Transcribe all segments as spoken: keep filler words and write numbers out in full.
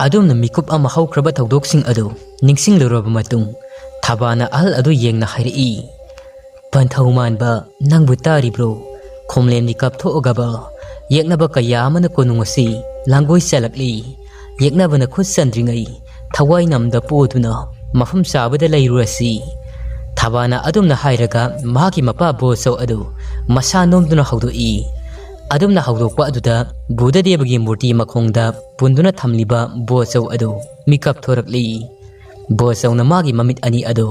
ꯑꯗꯨꯝꯅ ꯃꯤꯀꯨꯞ ꯑꯃ ꯍꯧꯈ꯭ꯔꯕ ꯊꯧꯗꯣꯛꯁꯤꯡ ꯑꯗꯨ ꯅꯤꯡꯁꯤꯡꯂꯨꯔꯕ ꯃꯇꯨꯡ, ꯊꯕꯥꯅ ꯑꯍꯜ ꯑꯗꯨ ꯌꯦꯡꯅ ꯍꯥꯏꯔꯛꯏ, "ꯄꯟꯊꯧ ꯃꯥꯟꯕ, ꯅꯪꯕꯨ ꯇꯥꯔꯤꯕ꯭ꯔꯣ?" ꯈꯣꯝꯂꯦꯝꯗꯤ ꯀꯥꯞꯊꯣꯛꯑꯒꯕ ꯌꯦꯛꯅꯕ ꯀꯌꯥ ꯑꯃꯅ ꯀꯣꯅꯨꯡ ꯑꯁꯤ ꯂꯥꯡꯒꯣꯏ ꯆꯜꯂꯛꯂꯤ꯫ ꯌꯦꯛꯅꯕꯅ ꯈꯨꯠ ꯆꯟꯗ꯭ꯔꯤꯉꯩ ꯊꯋꯥꯏ ꯅꯝꯗ ꯄꯣꯗꯨꯅ ꯃꯐꯝ ꯆꯥꯕꯗ ꯂꯩꯔꯨꯔꯁꯤ꯫ ꯊꯕꯥꯅ ꯑꯗꯨꯝꯅ ꯍꯥꯏꯔꯒ ꯃꯍꯥꯛꯀꯤ ꯃꯄꯥ ꯕꯣꯆꯧ ꯑꯗꯨ ꯃꯁꯥ ꯅꯣꯝꯗꯨꯅ ꯍꯧꯗꯣꯛꯏ꯫ ꯑꯗꯨꯝꯅ ꯍꯧꯗꯣꯛꯄ ꯑꯗꯨꯗ ꯕꯨꯙꯗꯦꯕꯒꯤ ꯃꯨꯔꯇꯤ ꯃꯈꯣꯡꯗ ꯄꯨꯟꯗꯨꯅ ꯊꯝꯂꯤꯕ ꯕꯣꯆꯧ ꯑꯗꯨ ꯃꯤꯀꯞ ꯊꯣꯔꯛꯂꯤ꯫ ꯕꯣꯆꯧꯅ ꯃꯥꯒꯤ ꯃꯃꯤꯠ ꯑꯅꯤ ꯑꯗꯨ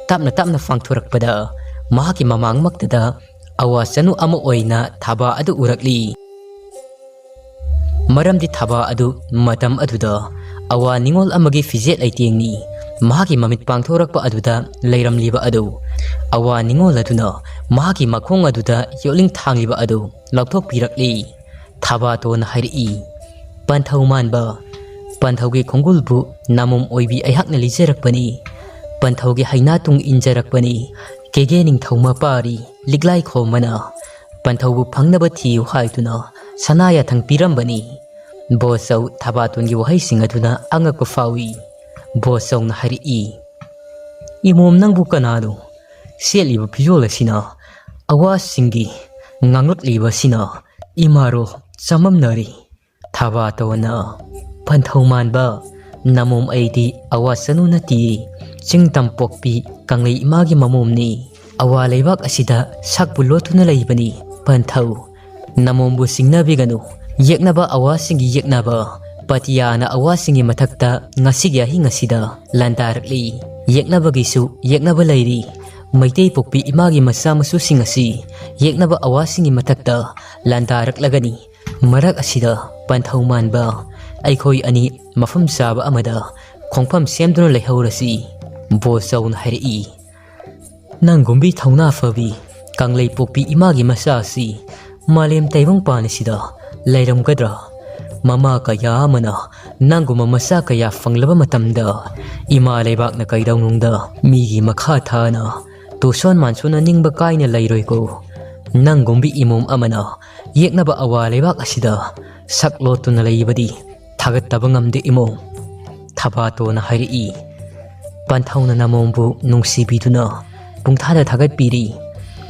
ꯇꯞꯅ ꯇꯞꯅ ꯄꯥꯡꯊꯣꯔꯛꯄꯗ ꯃꯍꯥꯛꯀꯤ ꯃꯃꯥꯡꯃꯛꯇꯗ ꯑꯋꯥ ꯆꯅꯨ ꯑꯃ ꯑꯣꯏꯅ ꯊꯕꯥ ꯑꯗꯨ ꯎꯔꯛꯂꯤ꯫ ꯃꯔꯝꯗꯤ ꯊꯕꯥ ꯑꯗꯨ ꯃꯇꯝ ꯑꯗꯨꯗ ꯑꯋꯥ ꯅꯤꯡꯉꯣꯜ ꯑꯃꯒꯤ ꯐꯤꯖꯦꯠ ꯂꯩꯇꯦꯡꯅꯤ꯫ ꯃꯍꯥꯛꯀꯤ ꯃꯃꯤꯠ ꯄꯥꯡꯊꯣꯔꯛꯄ ꯑꯗꯨꯗ ꯂꯩꯔꯝꯂꯤꯕ ꯑꯗꯨ, ꯑꯋꯥ ꯅꯤꯡꯉꯣꯜ ꯑꯗꯨꯅ ꯃꯍꯥꯛꯀꯤ ꯃꯈꯣꯡ ꯑꯗꯨꯗ ꯌꯣꯠꯂꯤꯡ ꯊꯥꯡꯂꯤꯕ ꯑꯗꯨ ꯂꯧꯊꯣꯛꯄꯤꯔꯛꯂꯤ꯫ ꯊꯕꯥꯇꯣꯟꯅ ꯍꯥꯏꯔꯛꯏ, "ꯄꯟꯊꯧ ꯃꯥꯟꯕ, ꯄꯟꯊꯧꯒꯤ ꯈꯣꯡꯒꯨꯜꯕꯨ ꯅꯃꯣꯝ ꯑꯣꯏꯕꯤ ꯑꯩꯍꯥꯛꯅ ꯂꯤꯖꯔꯛꯄꯅꯤ꯫ ꯄꯟꯊꯧꯒꯤ ꯍꯩꯅꯥ ꯇꯨꯡ ꯏꯟꯖꯔꯛꯄꯅꯤ꯫ ꯀꯦꯒꯦ ꯅꯤꯡꯊꯧ ꯃꯄꯥꯔꯤ ꯂꯤꯛꯂꯥꯏ ꯈꯣꯝꯕꯅ ꯄꯟꯊꯧꯕꯨ ꯐꯪꯅꯕ ꯊꯤꯌꯨ ꯍꯥꯏꯗꯨꯅ ꯁꯅꯥ ꯌꯥꯊꯪ ꯄꯤꯔꯝꯕꯅꯤ"꯫ ꯕꯣꯆꯧ ꯊꯕꯥꯇꯣꯟꯒꯤ ꯋꯥꯍꯩꯁꯤꯡ ꯑꯗꯨꯅ ꯑꯉꯛꯄ ꯐꯥꯎꯏ꯫ ꯕꯣꯆꯧꯅ ꯍꯥꯏꯔꯛꯏ, "ꯏꯃꯣꯝ, ꯅꯪꯕꯨ ꯀꯅꯥꯅꯣ? ꯁꯦꯠꯂꯤꯕ ꯐꯤꯖꯣꯜ ꯑꯁꯤꯅ, ꯑꯋꯥꯁꯤꯡꯒꯤ ꯉꯥꯡꯂꯛꯂꯤꯕ ꯑꯁꯤꯅ ꯏꯃꯥꯔꯣ ꯆꯃꯝꯅꯔꯤ"꯫ ꯊꯕꯥꯇꯣꯟꯅ, "ꯄꯟꯊꯧ ꯃꯥꯟꯕ, ꯅꯃꯣꯝ ꯑꯩꯗꯤ ꯑꯋꯥ ꯆꯅꯨ ꯅꯠꯇꯤꯌꯦ, ꯆꯤꯡ ꯇꯝ ꯄꯣꯛꯄꯤ ꯀꯪꯂꯩ ꯏꯃꯥꯒꯤ ꯃꯃꯣꯝꯅꯤ꯫ ꯑꯋꯥ ꯂꯩꯕꯥꯛ ꯑꯁꯤꯗ ꯁꯛꯄꯨ ꯂꯣꯠꯇꯨꯅ ꯂꯩꯕꯅꯤ ꯄꯟꯊꯧ꯫ ꯅꯃꯣꯝꯕꯨ ꯆꯤꯡꯅꯕꯤꯒꯅꯨ꯫ ꯌꯦꯛꯅꯕ ꯑꯋꯥꯁꯤꯡꯒꯤ ꯌꯦꯛꯅꯕ ꯄꯇꯤꯌꯥꯅ ꯑꯋꯥꯁꯤꯡꯒꯤ ꯃꯊꯛꯇ ꯉꯁꯤꯒꯤ ꯑꯍꯤꯡ ꯑꯁꯤꯗ ꯂꯥꯟꯗꯥꯔꯛꯂꯤ꯫ ꯌꯦꯛꯅꯕꯒꯤꯁꯨ ꯌꯦꯛꯅꯕ ꯂꯩꯔꯤ꯫ ꯃꯩꯇꯩ ꯄꯣꯛꯄꯤ ꯏꯃꯥꯒꯤ ꯃꯆꯥ ꯃꯁꯨꯁꯤꯡ ꯑꯁꯤ ꯌꯦꯛꯅꯕ ꯑꯋꯥꯁꯤꯡꯒꯤ ꯃꯊꯛꯇ ꯂꯥꯟꯗꯥꯔꯛꯂꯒꯅꯤ꯫ ꯃꯔꯛ ꯑꯁꯤꯗ ꯄꯟꯊꯧ ꯃꯥꯟꯕ, ꯑꯩꯈꯣꯏ ꯑꯅꯤ ꯃꯐꯝ ꯆꯥꯕ ꯑꯃꯗ ꯈꯣꯡꯐꯝ ꯁꯦꯝꯗꯨꯅ ꯂꯩꯍꯧꯔꯁꯤ"꯫ ꯕꯣꯆꯧꯅ ꯍꯥꯏꯔꯛꯏ, "ꯅꯪꯒꯨꯝꯕꯤ ꯊꯧꯅꯥ ꯐꯕꯤ ꯀꯪꯂꯩ ꯄꯣꯛꯄꯤ ꯏꯃꯥꯒꯤ ꯃꯆꯥ ꯑꯁꯤ ꯃꯥꯂꯦꯝ ꯇꯥꯏꯕꯪꯄꯥꯟ ꯑꯁꯤꯗ ꯂꯩꯔꯝꯒꯗ꯭ꯔꯥ? ꯃꯃꯥ ꯀꯌꯥ ꯑꯃꯅ ꯅꯪꯒꯨꯝꯕ ꯃꯆꯥ ꯀꯌꯥ ꯐꯪꯂꯕ ꯃꯇꯝꯗ ꯏꯃꯥ ꯂꯩꯕꯥꯛꯅ ꯀꯩꯗꯧꯅꯨꯡꯗ ꯃꯤꯒꯤ ꯃꯈꯥ ꯊꯥꯅ ꯇꯨꯁꯣꯟ ꯃꯥꯟꯁꯣꯟꯅ ꯅꯤꯡꯕ ꯀꯥꯏꯅ ꯂꯩꯔꯣꯏꯀꯣ꯫ ꯅꯪꯒꯨꯝꯕꯤ ꯏꯃꯣꯝ ꯑꯃꯅ ꯌꯦꯛꯅꯕ ꯑꯋꯥ ꯂꯩꯕꯥꯛ ꯑꯁꯤꯗ ꯁꯛ ꯂꯣꯠꯇꯨꯅ ꯂꯩꯕꯗꯤ ꯊꯥꯒꯠꯇꯕ ꯉꯝꯗꯦ ꯏꯃꯣꯝ, ꯊꯕꯥꯇꯣꯟꯅ ꯍꯥꯏꯔꯛꯏ꯫ ꯄꯟꯊꯧꯅ ꯅꯃꯣꯝꯕꯨ ꯅꯨꯡꯁꯤꯕꯤꯗꯨꯅ ꯄꯨꯡꯊꯥꯗ ꯊꯥꯒꯠꯄꯤꯔꯤ꯫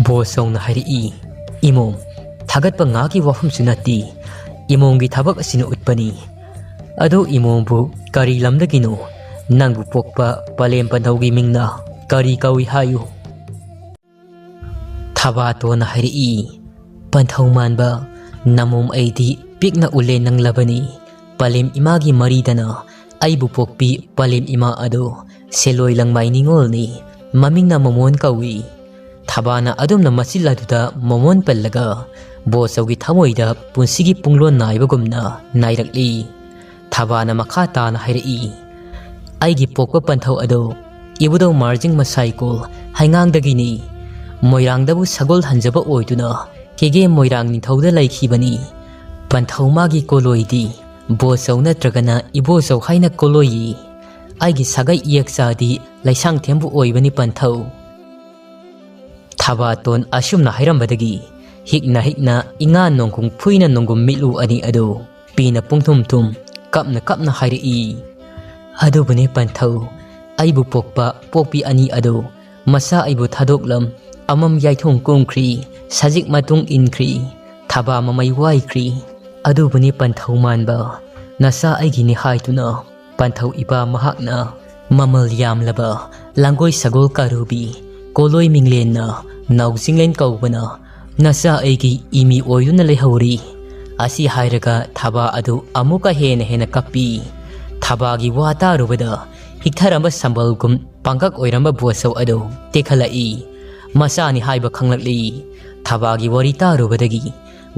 ꯕꯣꯆꯧꯅ ꯍꯥꯏꯔꯛꯏ, ꯏꯃꯣꯝ, ꯊꯥꯒꯠꯄ ꯉꯥꯛꯀꯤ ꯋꯥꯐꯝꯁꯨ ꯅꯠꯇꯦ, ꯏꯃꯣꯝꯒꯤ ꯊꯕꯛ ꯑꯁꯤꯅ ꯎꯠꯄꯅꯤ꯫ ꯑꯗꯨ ꯏꯃꯣꯝꯕꯨ ꯀꯔꯤ ꯂꯝꯗꯒꯤꯅꯣ? ꯅꯪꯕꯨ ꯄꯣꯛꯄ ꯄꯂꯦꯝ ꯄꯟꯊꯧꯒꯤ ꯃꯤꯡꯅ ꯀꯔꯤ ꯀꯧꯏ ꯍꯥꯏꯌꯨ? ꯊꯕꯥꯇꯣꯟꯅ ꯍꯥꯏꯔꯛꯏ, ꯄꯟꯊꯧ ꯃꯥꯟꯕ, ꯅꯃꯣꯝ ꯑꯩꯗꯤ ꯄꯤꯛꯅ ꯎꯂꯦꯟ ꯅꯪꯂꯕꯅꯤ꯫ ꯄꯂꯦꯝ ꯏꯃꯥꯒꯤ ꯃꯔꯤꯗꯅ ꯑꯩꯕꯨ ꯄꯣꯛꯄꯤ ꯄꯂꯦꯝ ꯏꯃꯥ ꯑꯗꯣ ꯁꯦꯂꯣꯏ ꯂꯪꯃꯥꯏ ꯅꯤꯉꯣꯜꯅꯤ꯫ ꯃꯃꯤꯡꯅ ꯃꯣꯃꯣꯟ ꯀꯧꯏ꯫ ꯊꯕꯥꯅ ꯑꯗꯨꯝꯅ ꯃꯆꯤꯜ ꯑꯗꯨꯗ ꯃꯣꯃꯣꯟ ꯄꯜꯂꯒ ꯕꯣꯆꯧꯒꯤ ꯊꯃꯣꯏꯗ ꯄꯨꯟꯁꯤꯒꯤ ꯄꯨꯡꯂꯣꯟ ꯅꯥꯏꯕꯒꯨꯝꯅ ꯅꯥꯏꯔꯛꯂꯤ꯫ ꯊꯕꯥꯅ ꯃꯈꯥ ꯇꯥꯅ ꯍꯥꯏꯔꯛꯏ, ꯑꯩꯒꯤ ꯄꯣꯛꯄ ꯄꯟꯊꯧ ꯑꯗꯣ ꯏꯕꯨꯙꯧ ꯃꯥꯔꯖꯤꯡ ꯃꯁꯥꯏꯀꯣꯜ ꯍꯩꯉꯥꯡꯗꯒꯤꯅꯤ꯫ ꯃꯣꯏꯔꯥꯡꯗꯕꯨ ꯁꯒꯣꯜ ꯍꯟꯖꯕ ꯑꯣꯏꯗꯨꯅ ꯀꯦꯒꯦ ꯃꯣꯏꯔꯥꯡ ꯅꯤꯡꯊꯧꯗ ꯂꯩꯈꯤꯕꯅꯤ꯫ ꯄꯟꯊꯧ ꯃꯥꯒꯤ ꯀꯣꯂꯣꯏꯗꯤ ꯕꯣꯆꯧ ꯅꯠꯇ꯭ꯔꯒꯅ ꯏꯕꯣꯆꯧ ꯍꯥꯏꯅ ꯀꯣꯂꯣꯏꯌꯤ꯫ ꯑꯩꯒꯤ ꯁꯥꯒꯩ ꯏꯌꯦꯛꯆꯥꯗꯤ ꯂꯩꯁꯥꯡꯊꯦꯝꯕꯨ ꯑꯣꯏꯕꯅꯤ ꯄꯟꯊꯧ꯫ ꯊꯕꯥꯇꯣꯟ ꯑꯁꯨꯝꯅ ꯍꯥꯏꯔꯝꯕꯗꯒꯤ ꯍꯤꯛꯅ ꯍꯤꯛꯅ ꯏꯉꯥ ꯅꯣꯡꯒꯨꯝ ꯐꯨꯏꯅ ꯅꯣꯡꯒꯨꯝ ꯃꯤꯠꯂꯨ ꯑꯅꯤ ꯑꯗꯨ ꯄꯤꯅ ꯄꯨꯡꯊꯨꯝ ꯊꯨꯝ ꯀꯞꯅ ꯀꯞꯅ ꯍꯥꯏꯔꯛꯏ꯫ ꯑꯗꯨꯕꯨꯅꯦ ꯄꯟꯊꯧ, ꯑꯩꯕꯨ ꯄꯣꯛꯄ ꯄꯣꯛꯄꯤ ꯑꯅꯤ ꯑꯗꯨ ꯃꯆꯥ ꯑꯩꯕꯨ ꯊꯥꯗꯣꯛꯂꯝ ꯑꯃꯝ ꯌꯥꯏꯊꯣꯡ ꯀꯨꯝꯈ꯭ꯔꯤ, ꯁꯖꯤꯛ ꯃꯇꯨꯡ ꯏꯟꯈ꯭ꯔꯤ, ꯊꯕꯥ ꯃꯃꯩ ꯋꯥꯏꯈ꯭ꯔꯤ꯫ ꯑꯗꯨꯕꯨꯅꯤ ꯄꯟꯊꯧ ꯃꯥꯟꯕ, ꯅꯆꯥ ꯑꯩꯒꯤꯅꯤ ꯍꯥꯏꯗꯨꯅ ꯄꯟꯊꯧ ꯏꯄꯥ ꯃꯍꯥꯛꯅ ꯃꯃꯜ ꯌꯥꯝꯂꯕ ꯂꯥꯡꯒꯣꯏ ꯁꯒꯣꯜ ꯀꯥꯔꯨꯕꯤ ꯀꯣꯂꯣꯏ ꯃꯤꯡꯂꯦꯟꯅ ꯅꯥꯎꯖꯤꯡꯂꯦꯟ ꯀꯧꯕꯅ ꯅꯆꯥ ꯑꯩꯒꯤ ꯏꯃꯤ ꯑꯣꯏꯗꯨꯅ ꯂꯩꯍꯧꯔꯤ꯫ ꯑꯁꯤ ꯍꯥꯏꯔꯒ ꯊꯕꯥ ꯑꯗꯨ ꯑꯃꯨꯛꯀ ꯍꯦꯟꯅ ꯍꯦꯟꯅ ꯀꯞꯄꯤ꯫ ꯊꯕꯥꯒꯤ ꯋꯥ ꯇꯥꯔꯨꯕꯗ ꯍꯤꯛꯊꯔꯝꯕ ꯁꯝꯕꯜꯒꯨꯝ ꯄꯥꯡꯒꯛ ꯑꯣꯏꯔꯝꯕ ꯕꯣꯆꯧ ꯑꯗꯨ ꯇꯦꯛꯈꯠꯂꯛꯏ꯫ ꯃꯆꯥꯅꯤ ꯍꯥꯏꯕ ꯈꯪꯂꯛꯂꯤ꯫ ꯊꯕꯥꯒꯤ ꯋꯥꯔꯤ ꯇꯥꯔꯨꯕꯗꯒꯤ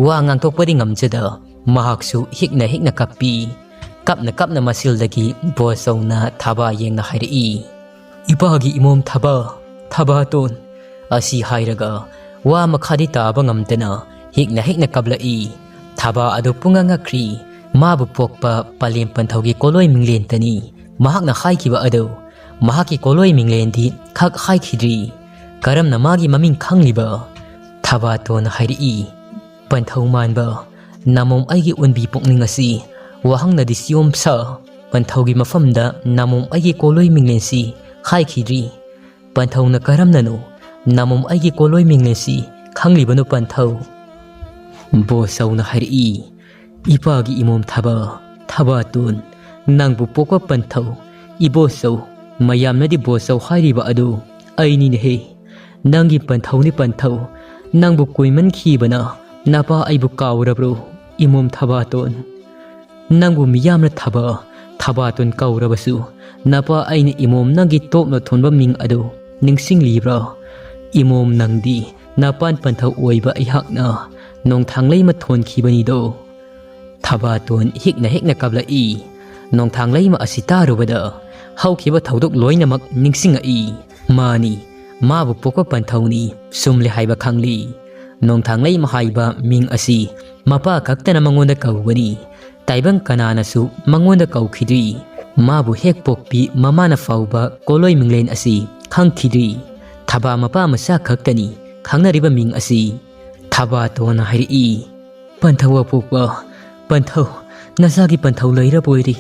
ꯋꯥ ꯉꯥꯡꯊꯣꯛꯄꯗꯤ ꯉꯝꯖꯗ ꯃꯍꯥꯛꯁꯨ ꯍꯤꯛꯅ ꯍꯤꯛꯅ ꯀꯞꯄꯤ꯫ ꯀꯞꯅ ꯀꯞꯅ ꯃꯆꯤꯜꯗꯒꯤ ꯕꯣꯆꯧꯅ ꯊꯕꯥ ꯌꯦꯡꯅ ꯍꯥꯏꯔꯛꯏ, ꯏꯄꯥꯒꯤ ꯏꯃꯣꯝ ꯊꯕꯥ, ꯊꯕꯥꯇꯣꯟ꯫ ꯑꯁꯤ ꯍꯥꯏꯔꯒ ꯋꯥ ꯃꯈꯥꯗꯤ ꯇꯥꯕ ꯉꯝꯗꯅ ꯍꯤꯛꯅ ꯍꯤꯛꯅ ꯀꯞꯂꯛꯏ꯫ ꯊꯕꯥ ꯑꯗꯨ ꯄꯨꯡꯉꯛ ꯉꯛꯈ꯭ꯔꯤ꯫ ꯃꯥꯕꯨ ꯄꯣꯛꯄ ꯄꯂꯦꯝ ꯄꯟꯊꯧꯒꯤ ꯀꯣꯂꯣꯏ ꯃꯤꯡꯂꯦꯟꯇꯅꯤ꯫ ꯃꯍꯥꯛꯅ ꯍꯥꯏꯈꯤꯕ ꯑꯗꯨ ꯃꯍꯥꯛꯀꯤ ꯀꯣꯂꯣꯏ ꯃꯤꯡꯂꯦꯟꯗꯤ ꯈꯛ ꯍꯥꯏꯈꯤꯗ꯭ꯔꯤ꯫ ꯀꯔꯝꯅ ꯃꯥꯒꯤ ꯃꯃꯤꯡ ꯈꯪꯂꯤꯕ? ꯊꯕꯥꯇꯣꯟꯅ ꯍꯥꯏꯔꯛꯏ, ꯄꯟꯊꯧ ꯃꯥꯟꯕ, ꯅꯃꯣꯝ ꯑꯩꯒꯤ ꯎꯟꯕꯤ ꯄꯨꯛꯅꯤꯡ ꯑꯁꯤ ꯋꯥꯍꯪꯅꯗꯤ ꯆꯤꯌꯣꯝ ꯁꯥ, ꯄꯟꯊꯧꯒꯤ ꯃꯐꯝꯗ ꯅꯃꯣꯝ ꯑꯩꯒꯤ ꯀꯣꯂꯣꯏ ꯃꯤꯡꯂꯦꯟꯁꯤ ꯍꯥꯏꯈꯤꯗ꯭ꯔꯤ꯫ ꯄꯟꯊꯧꯅ ꯀꯔꯝꯅꯅꯣ ꯅꯃꯣꯝ ꯑꯩꯒꯤ ꯀꯣꯂꯣꯏ ꯃꯤꯡꯂꯦꯟꯁꯤ ꯈꯪꯂꯤꯕꯅꯣ ꯄꯟꯊꯧ? ꯕꯣꯆꯧꯅ ꯍꯥꯏꯔꯛꯏ, ꯏꯄꯥꯒꯤ ꯏꯃꯣꯝ ꯊꯕꯥ, ꯊꯕꯥꯇꯣꯟ, ꯅꯪꯕꯨ ꯄꯣꯛꯄ ꯄꯟꯊꯧ, ꯏꯕꯣꯆꯧ, ꯃꯌꯥꯝꯅꯗꯤ ꯕꯣꯆꯧ ꯍꯥꯏꯔꯤꯕ ꯑꯗꯨ ꯑꯩꯅꯤꯅꯦꯍꯦ꯫ ꯅꯪꯒꯤ ꯄꯟꯊꯧꯅꯤ ꯄꯟꯊꯧ, ꯅꯪꯕꯨ ꯀꯨꯏꯃꯟꯈꯤꯕꯅ ꯅꯄꯥ ꯑꯩꯕꯨ ꯀꯥꯎꯔꯕ꯭ꯔꯣ? ꯏꯃꯣꯝ ꯊꯕꯥꯇꯣꯟ, ꯅꯪꯕꯨ ꯃꯤꯌꯥꯝꯅ ꯊꯕꯥ, ꯊꯕꯥꯇꯣꯟ ꯀꯧꯔꯕꯁꯨ ꯅꯄꯥ ꯑꯩꯅ ꯏꯃꯣꯝ ꯅꯪꯒꯤ ꯇꯣꯞꯅ ꯊꯣꯟꯕ ꯃꯤꯡ ꯑꯗꯨ ꯅꯤꯡꯁꯤꯡꯂꯤꯕ꯭ꯔꯥ? ꯏꯃꯣꯝ ꯅꯪꯗꯤ ꯅꯄꯥꯟ ꯄꯟꯊꯧ ꯑꯣꯏꯕ ꯑꯩꯍꯥꯛꯅ ꯅꯣꯡꯊꯥꯡꯂꯩꯃ ꯊꯣꯟꯈꯤꯕꯅꯤꯗꯣ꯫ ꯊꯕꯥꯇꯣꯟ ꯍꯤꯛꯅ ꯍꯤꯛꯅ ꯀꯞꯂꯛꯏ꯫ ꯅꯣꯡꯊꯥꯡꯂꯩꯃ ꯑꯁꯤ ꯇꯥꯔꯨꯕꯗ ꯍꯧꯈꯤꯕ ꯊꯧꯗꯣꯛ ꯂꯣꯏꯅꯃꯛ ꯅꯤꯡꯁꯤꯡꯉꯛꯏ꯫ ꯃꯥꯅꯤ, ꯃꯥꯕꯨ ꯄꯣꯛꯄ ꯄꯟꯊꯧꯅꯤ, ꯆꯨꯝꯂꯦ ꯍꯥꯏꯕ ꯈꯪꯂꯤ꯫ ꯅꯣꯡꯊꯥꯡꯂꯩꯃ ꯍꯥꯏꯕ ꯃꯤꯡ ꯑꯁꯤ ꯃꯄꯥ ꯈꯛꯇꯅ ꯃꯉꯣꯟꯗ ꯀꯧꯕꯅꯤ꯫ ꯇꯥꯏꯕꯪ ꯀꯅꯥꯅꯁꯨ ꯃꯉꯣꯟꯗ ꯀꯧꯈꯤꯗ꯭ꯔꯤ꯫ ꯃꯥꯕꯨ ꯍꯦꯛ ꯄꯣꯛꯄꯤ ꯃꯃꯥꯅ ꯐꯥꯎꯕ ꯀꯣꯂꯣꯏ ꯃꯤꯡꯂꯦꯟ ꯑꯁꯤ ꯈꯪꯈꯤꯗ꯭ꯔꯤ꯫ ꯊꯕꯥ ꯃꯄꯥ ꯃꯆꯥ ꯈꯛꯇꯅꯤ ꯈꯪꯅꯔꯤꯕ ꯃꯤꯡ ꯑꯁꯤ꯫ ꯊꯕꯥꯇꯣꯟꯅ ꯍꯥꯏꯔꯛꯏ, ꯄꯟꯊꯧ ꯑꯄꯣꯛꯄ, ꯄꯟꯊꯧ, ꯅꯆꯥꯒꯤ ꯄꯟꯊꯧ ꯂꯩꯔꯕꯣꯏꯔꯦ꯫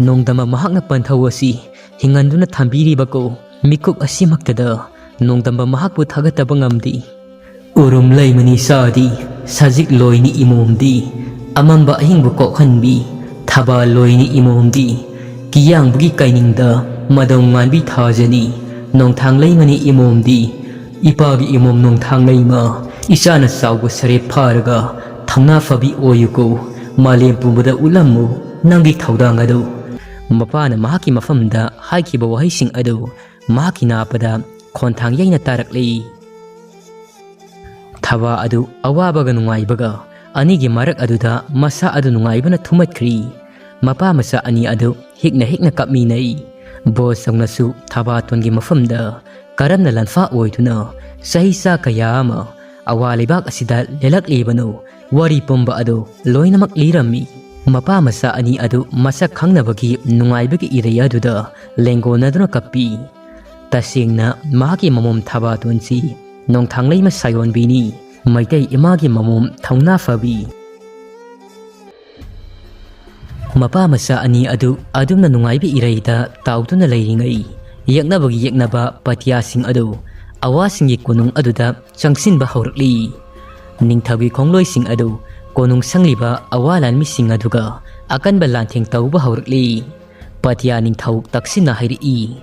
ꯅꯣꯡꯗꯝꯕ ꯃꯍꯥꯛꯅ ꯄꯟꯊꯧ ꯑꯁꯤ ꯍꯤꯡꯍꯟꯗꯨꯅ ꯊꯝꯕꯤꯔꯤꯕꯀꯣ꯫ ꯃꯤꯀꯨꯞ ꯑꯁꯤꯃꯛꯇꯗ ꯅꯣꯡꯗꯝꯕ ꯃꯍꯥꯛꯄꯨ ꯊꯥꯒꯠꯇꯕ ꯉꯝꯗꯦ꯫ ꯎꯔꯨꯝ ꯂꯩꯃꯅꯤ ꯆꯥꯗꯤ, ꯁꯖꯤꯛ ꯂꯣꯏꯅꯤ ꯏꯃꯣꯝꯗꯤ, ꯑꯃꯝꯕ ꯑꯍꯤꯡꯕꯨ ꯀꯣꯛꯍꯟꯕꯤ, ꯊꯕꯥ ꯂꯣꯏꯅꯤ ꯏꯃꯣꯝꯗꯤ, ꯀꯤꯌꯥꯡꯕꯒꯤ ꯀꯩꯅꯤꯡꯗ ꯃꯗꯧ ꯉꯥꯟꯕꯤ ꯊꯥꯖꯅꯤ, ꯅꯣꯡꯊꯥꯡ ꯂꯩꯃꯅꯤ ꯏꯃꯣꯝꯗꯤ, ꯏꯄꯥꯒꯤ ꯏꯃꯣꯝ ꯅꯣꯡꯊꯥꯡ ꯂꯩꯃ, ꯏꯆꯥꯅ ꯆꯥꯎꯕ ꯁꯔꯦꯞ ꯐꯥꯔꯒ ꯊꯧꯅꯥ ꯐꯕꯤ ꯑꯣꯏꯌꯨꯀꯣ, ꯃꯥꯂꯦꯝ ꯄꯨꯝꯕꯗ ꯎꯠꯂꯝꯃꯨ ꯅꯪꯒꯤ ꯊꯧꯗꯥꯡ ꯑꯗꯨ꯫ ꯃꯄꯥꯅ ꯃꯍꯥꯛꯀꯤ ꯃꯐꯝꯗ ꯍꯥꯏꯈꯤꯕ ꯋꯥꯍꯩꯁꯤꯡ ꯑꯗꯨ ꯃꯍꯥꯛꯀꯤ ꯅꯥꯄꯗ ꯈꯣꯟꯊꯥꯡ ꯌꯩꯅ ꯇꯥꯔꯛꯂꯤ꯫ ꯊꯕꯥ ꯑꯗꯨ ꯑꯋꯥꯕꯒ ꯅꯨꯡꯉꯥꯏꯕꯒ ꯑꯅꯤꯒꯤ ꯃꯔꯛ ꯑꯗꯨꯗ ꯃꯁꯥ ꯑꯗꯨ ꯅꯨꯡꯉꯥꯏꯕꯅ ꯊꯨꯝꯃꯠꯈ꯭ꯔꯤ꯫ ꯃꯄꯥ ꯃꯆꯥ ꯑꯅꯤ ꯑꯗꯨ ꯍꯤꯛꯅ ꯍꯤꯛꯅ ꯀꯞꯃꯤꯟꯅꯩ꯫ ꯕꯣꯁ ꯆꯧꯅꯁꯨ ꯊꯕꯥꯇꯣꯟꯒꯤ ꯃꯐꯝꯗ ꯀꯔꯝꯅ ꯂꯥꯟꯐꯥ ꯑꯣꯏꯗꯨꯅ ꯆꯍꯤ ꯆꯥ ꯀꯌꯥ ꯑꯃ ꯑꯋꯥ ꯂꯩꯕꯥꯛ ꯑꯁꯤꯗ ꯂꯦꯜꯂꯛꯂꯤꯕꯅꯣ, ꯋꯥꯔꯤ ꯄꯨꯝꯕ ꯑꯗꯨ ꯂꯣꯏꯅꯃꯛ ꯂꯤꯔꯝꯃꯤ꯫ ꯃꯄꯥ ꯃꯆꯥ ꯑꯅꯤ ꯑꯗꯨ ꯃꯁꯛ ꯈꯪꯅꯕꯒꯤ ꯅꯨꯡꯉꯥꯏꯕꯒꯤ ꯏꯔꯩ ꯑꯗꯨꯗ ꯂꯦꯡꯒꯣꯟꯅꯗꯨꯅ ꯀꯞꯄꯤ꯫ ꯇꯁꯦꯡꯅ ꯃꯍꯥꯛꯀꯤ ꯃꯃꯣꯝ ꯊꯕꯥꯇꯣꯟꯁꯤ ꯅꯣꯡꯊꯥꯡꯂꯩꯃ ꯁꯥꯌꯣꯟꯕꯤꯅꯤ, ꯃꯩꯇꯩ ꯏꯃꯥꯒꯤ ꯃꯃꯣꯝ ꯊꯧꯅꯥ ꯐꯕꯤ꯫ ꯃꯄꯥ ꯃꯆꯥ ꯑꯅꯤ ꯑꯗꯨ ꯑꯗꯨꯝꯅ ꯅꯨꯡꯉꯥꯏꯕ ꯏꯔꯩꯗ ꯇꯥꯎꯗꯨꯅ ꯂꯩꯔꯤꯉꯩ, ꯌꯦꯛꯅꯕꯒꯤ ꯌꯦꯛꯅꯕ ꯄꯥꯇꯤꯌꯥꯁꯤꯡ ꯑꯗꯨ ꯑꯋꯥꯁꯤꯡꯒꯤ ꯀꯣꯅꯨꯡ ꯑꯗꯨꯗ ꯆꯪꯁꯤꯟꯕ ꯍꯧꯔꯛꯂꯤ꯫ ꯅꯤꯡꯊꯧꯒꯤ ꯈꯣꯡꯂꯣꯏꯁꯤꯡ ꯑꯗꯨ ꯀꯣꯅꯨꯡ ꯁꯪꯂꯤꯕ ꯑꯋꯥ ꯂꯥꯟꯃꯤꯁꯤꯡ ꯑꯗꯨꯒ ꯑꯀꯟꯕ ꯂꯥꯟꯊꯦꯡ ꯇꯧꯕ ꯍꯧꯔꯛꯂꯤ꯫ ꯄꯥꯇꯤꯌꯥ ꯅꯤꯡꯊꯧ ꯇꯛꯁꯤꯟꯅ ꯍꯥꯏꯔꯛꯏ,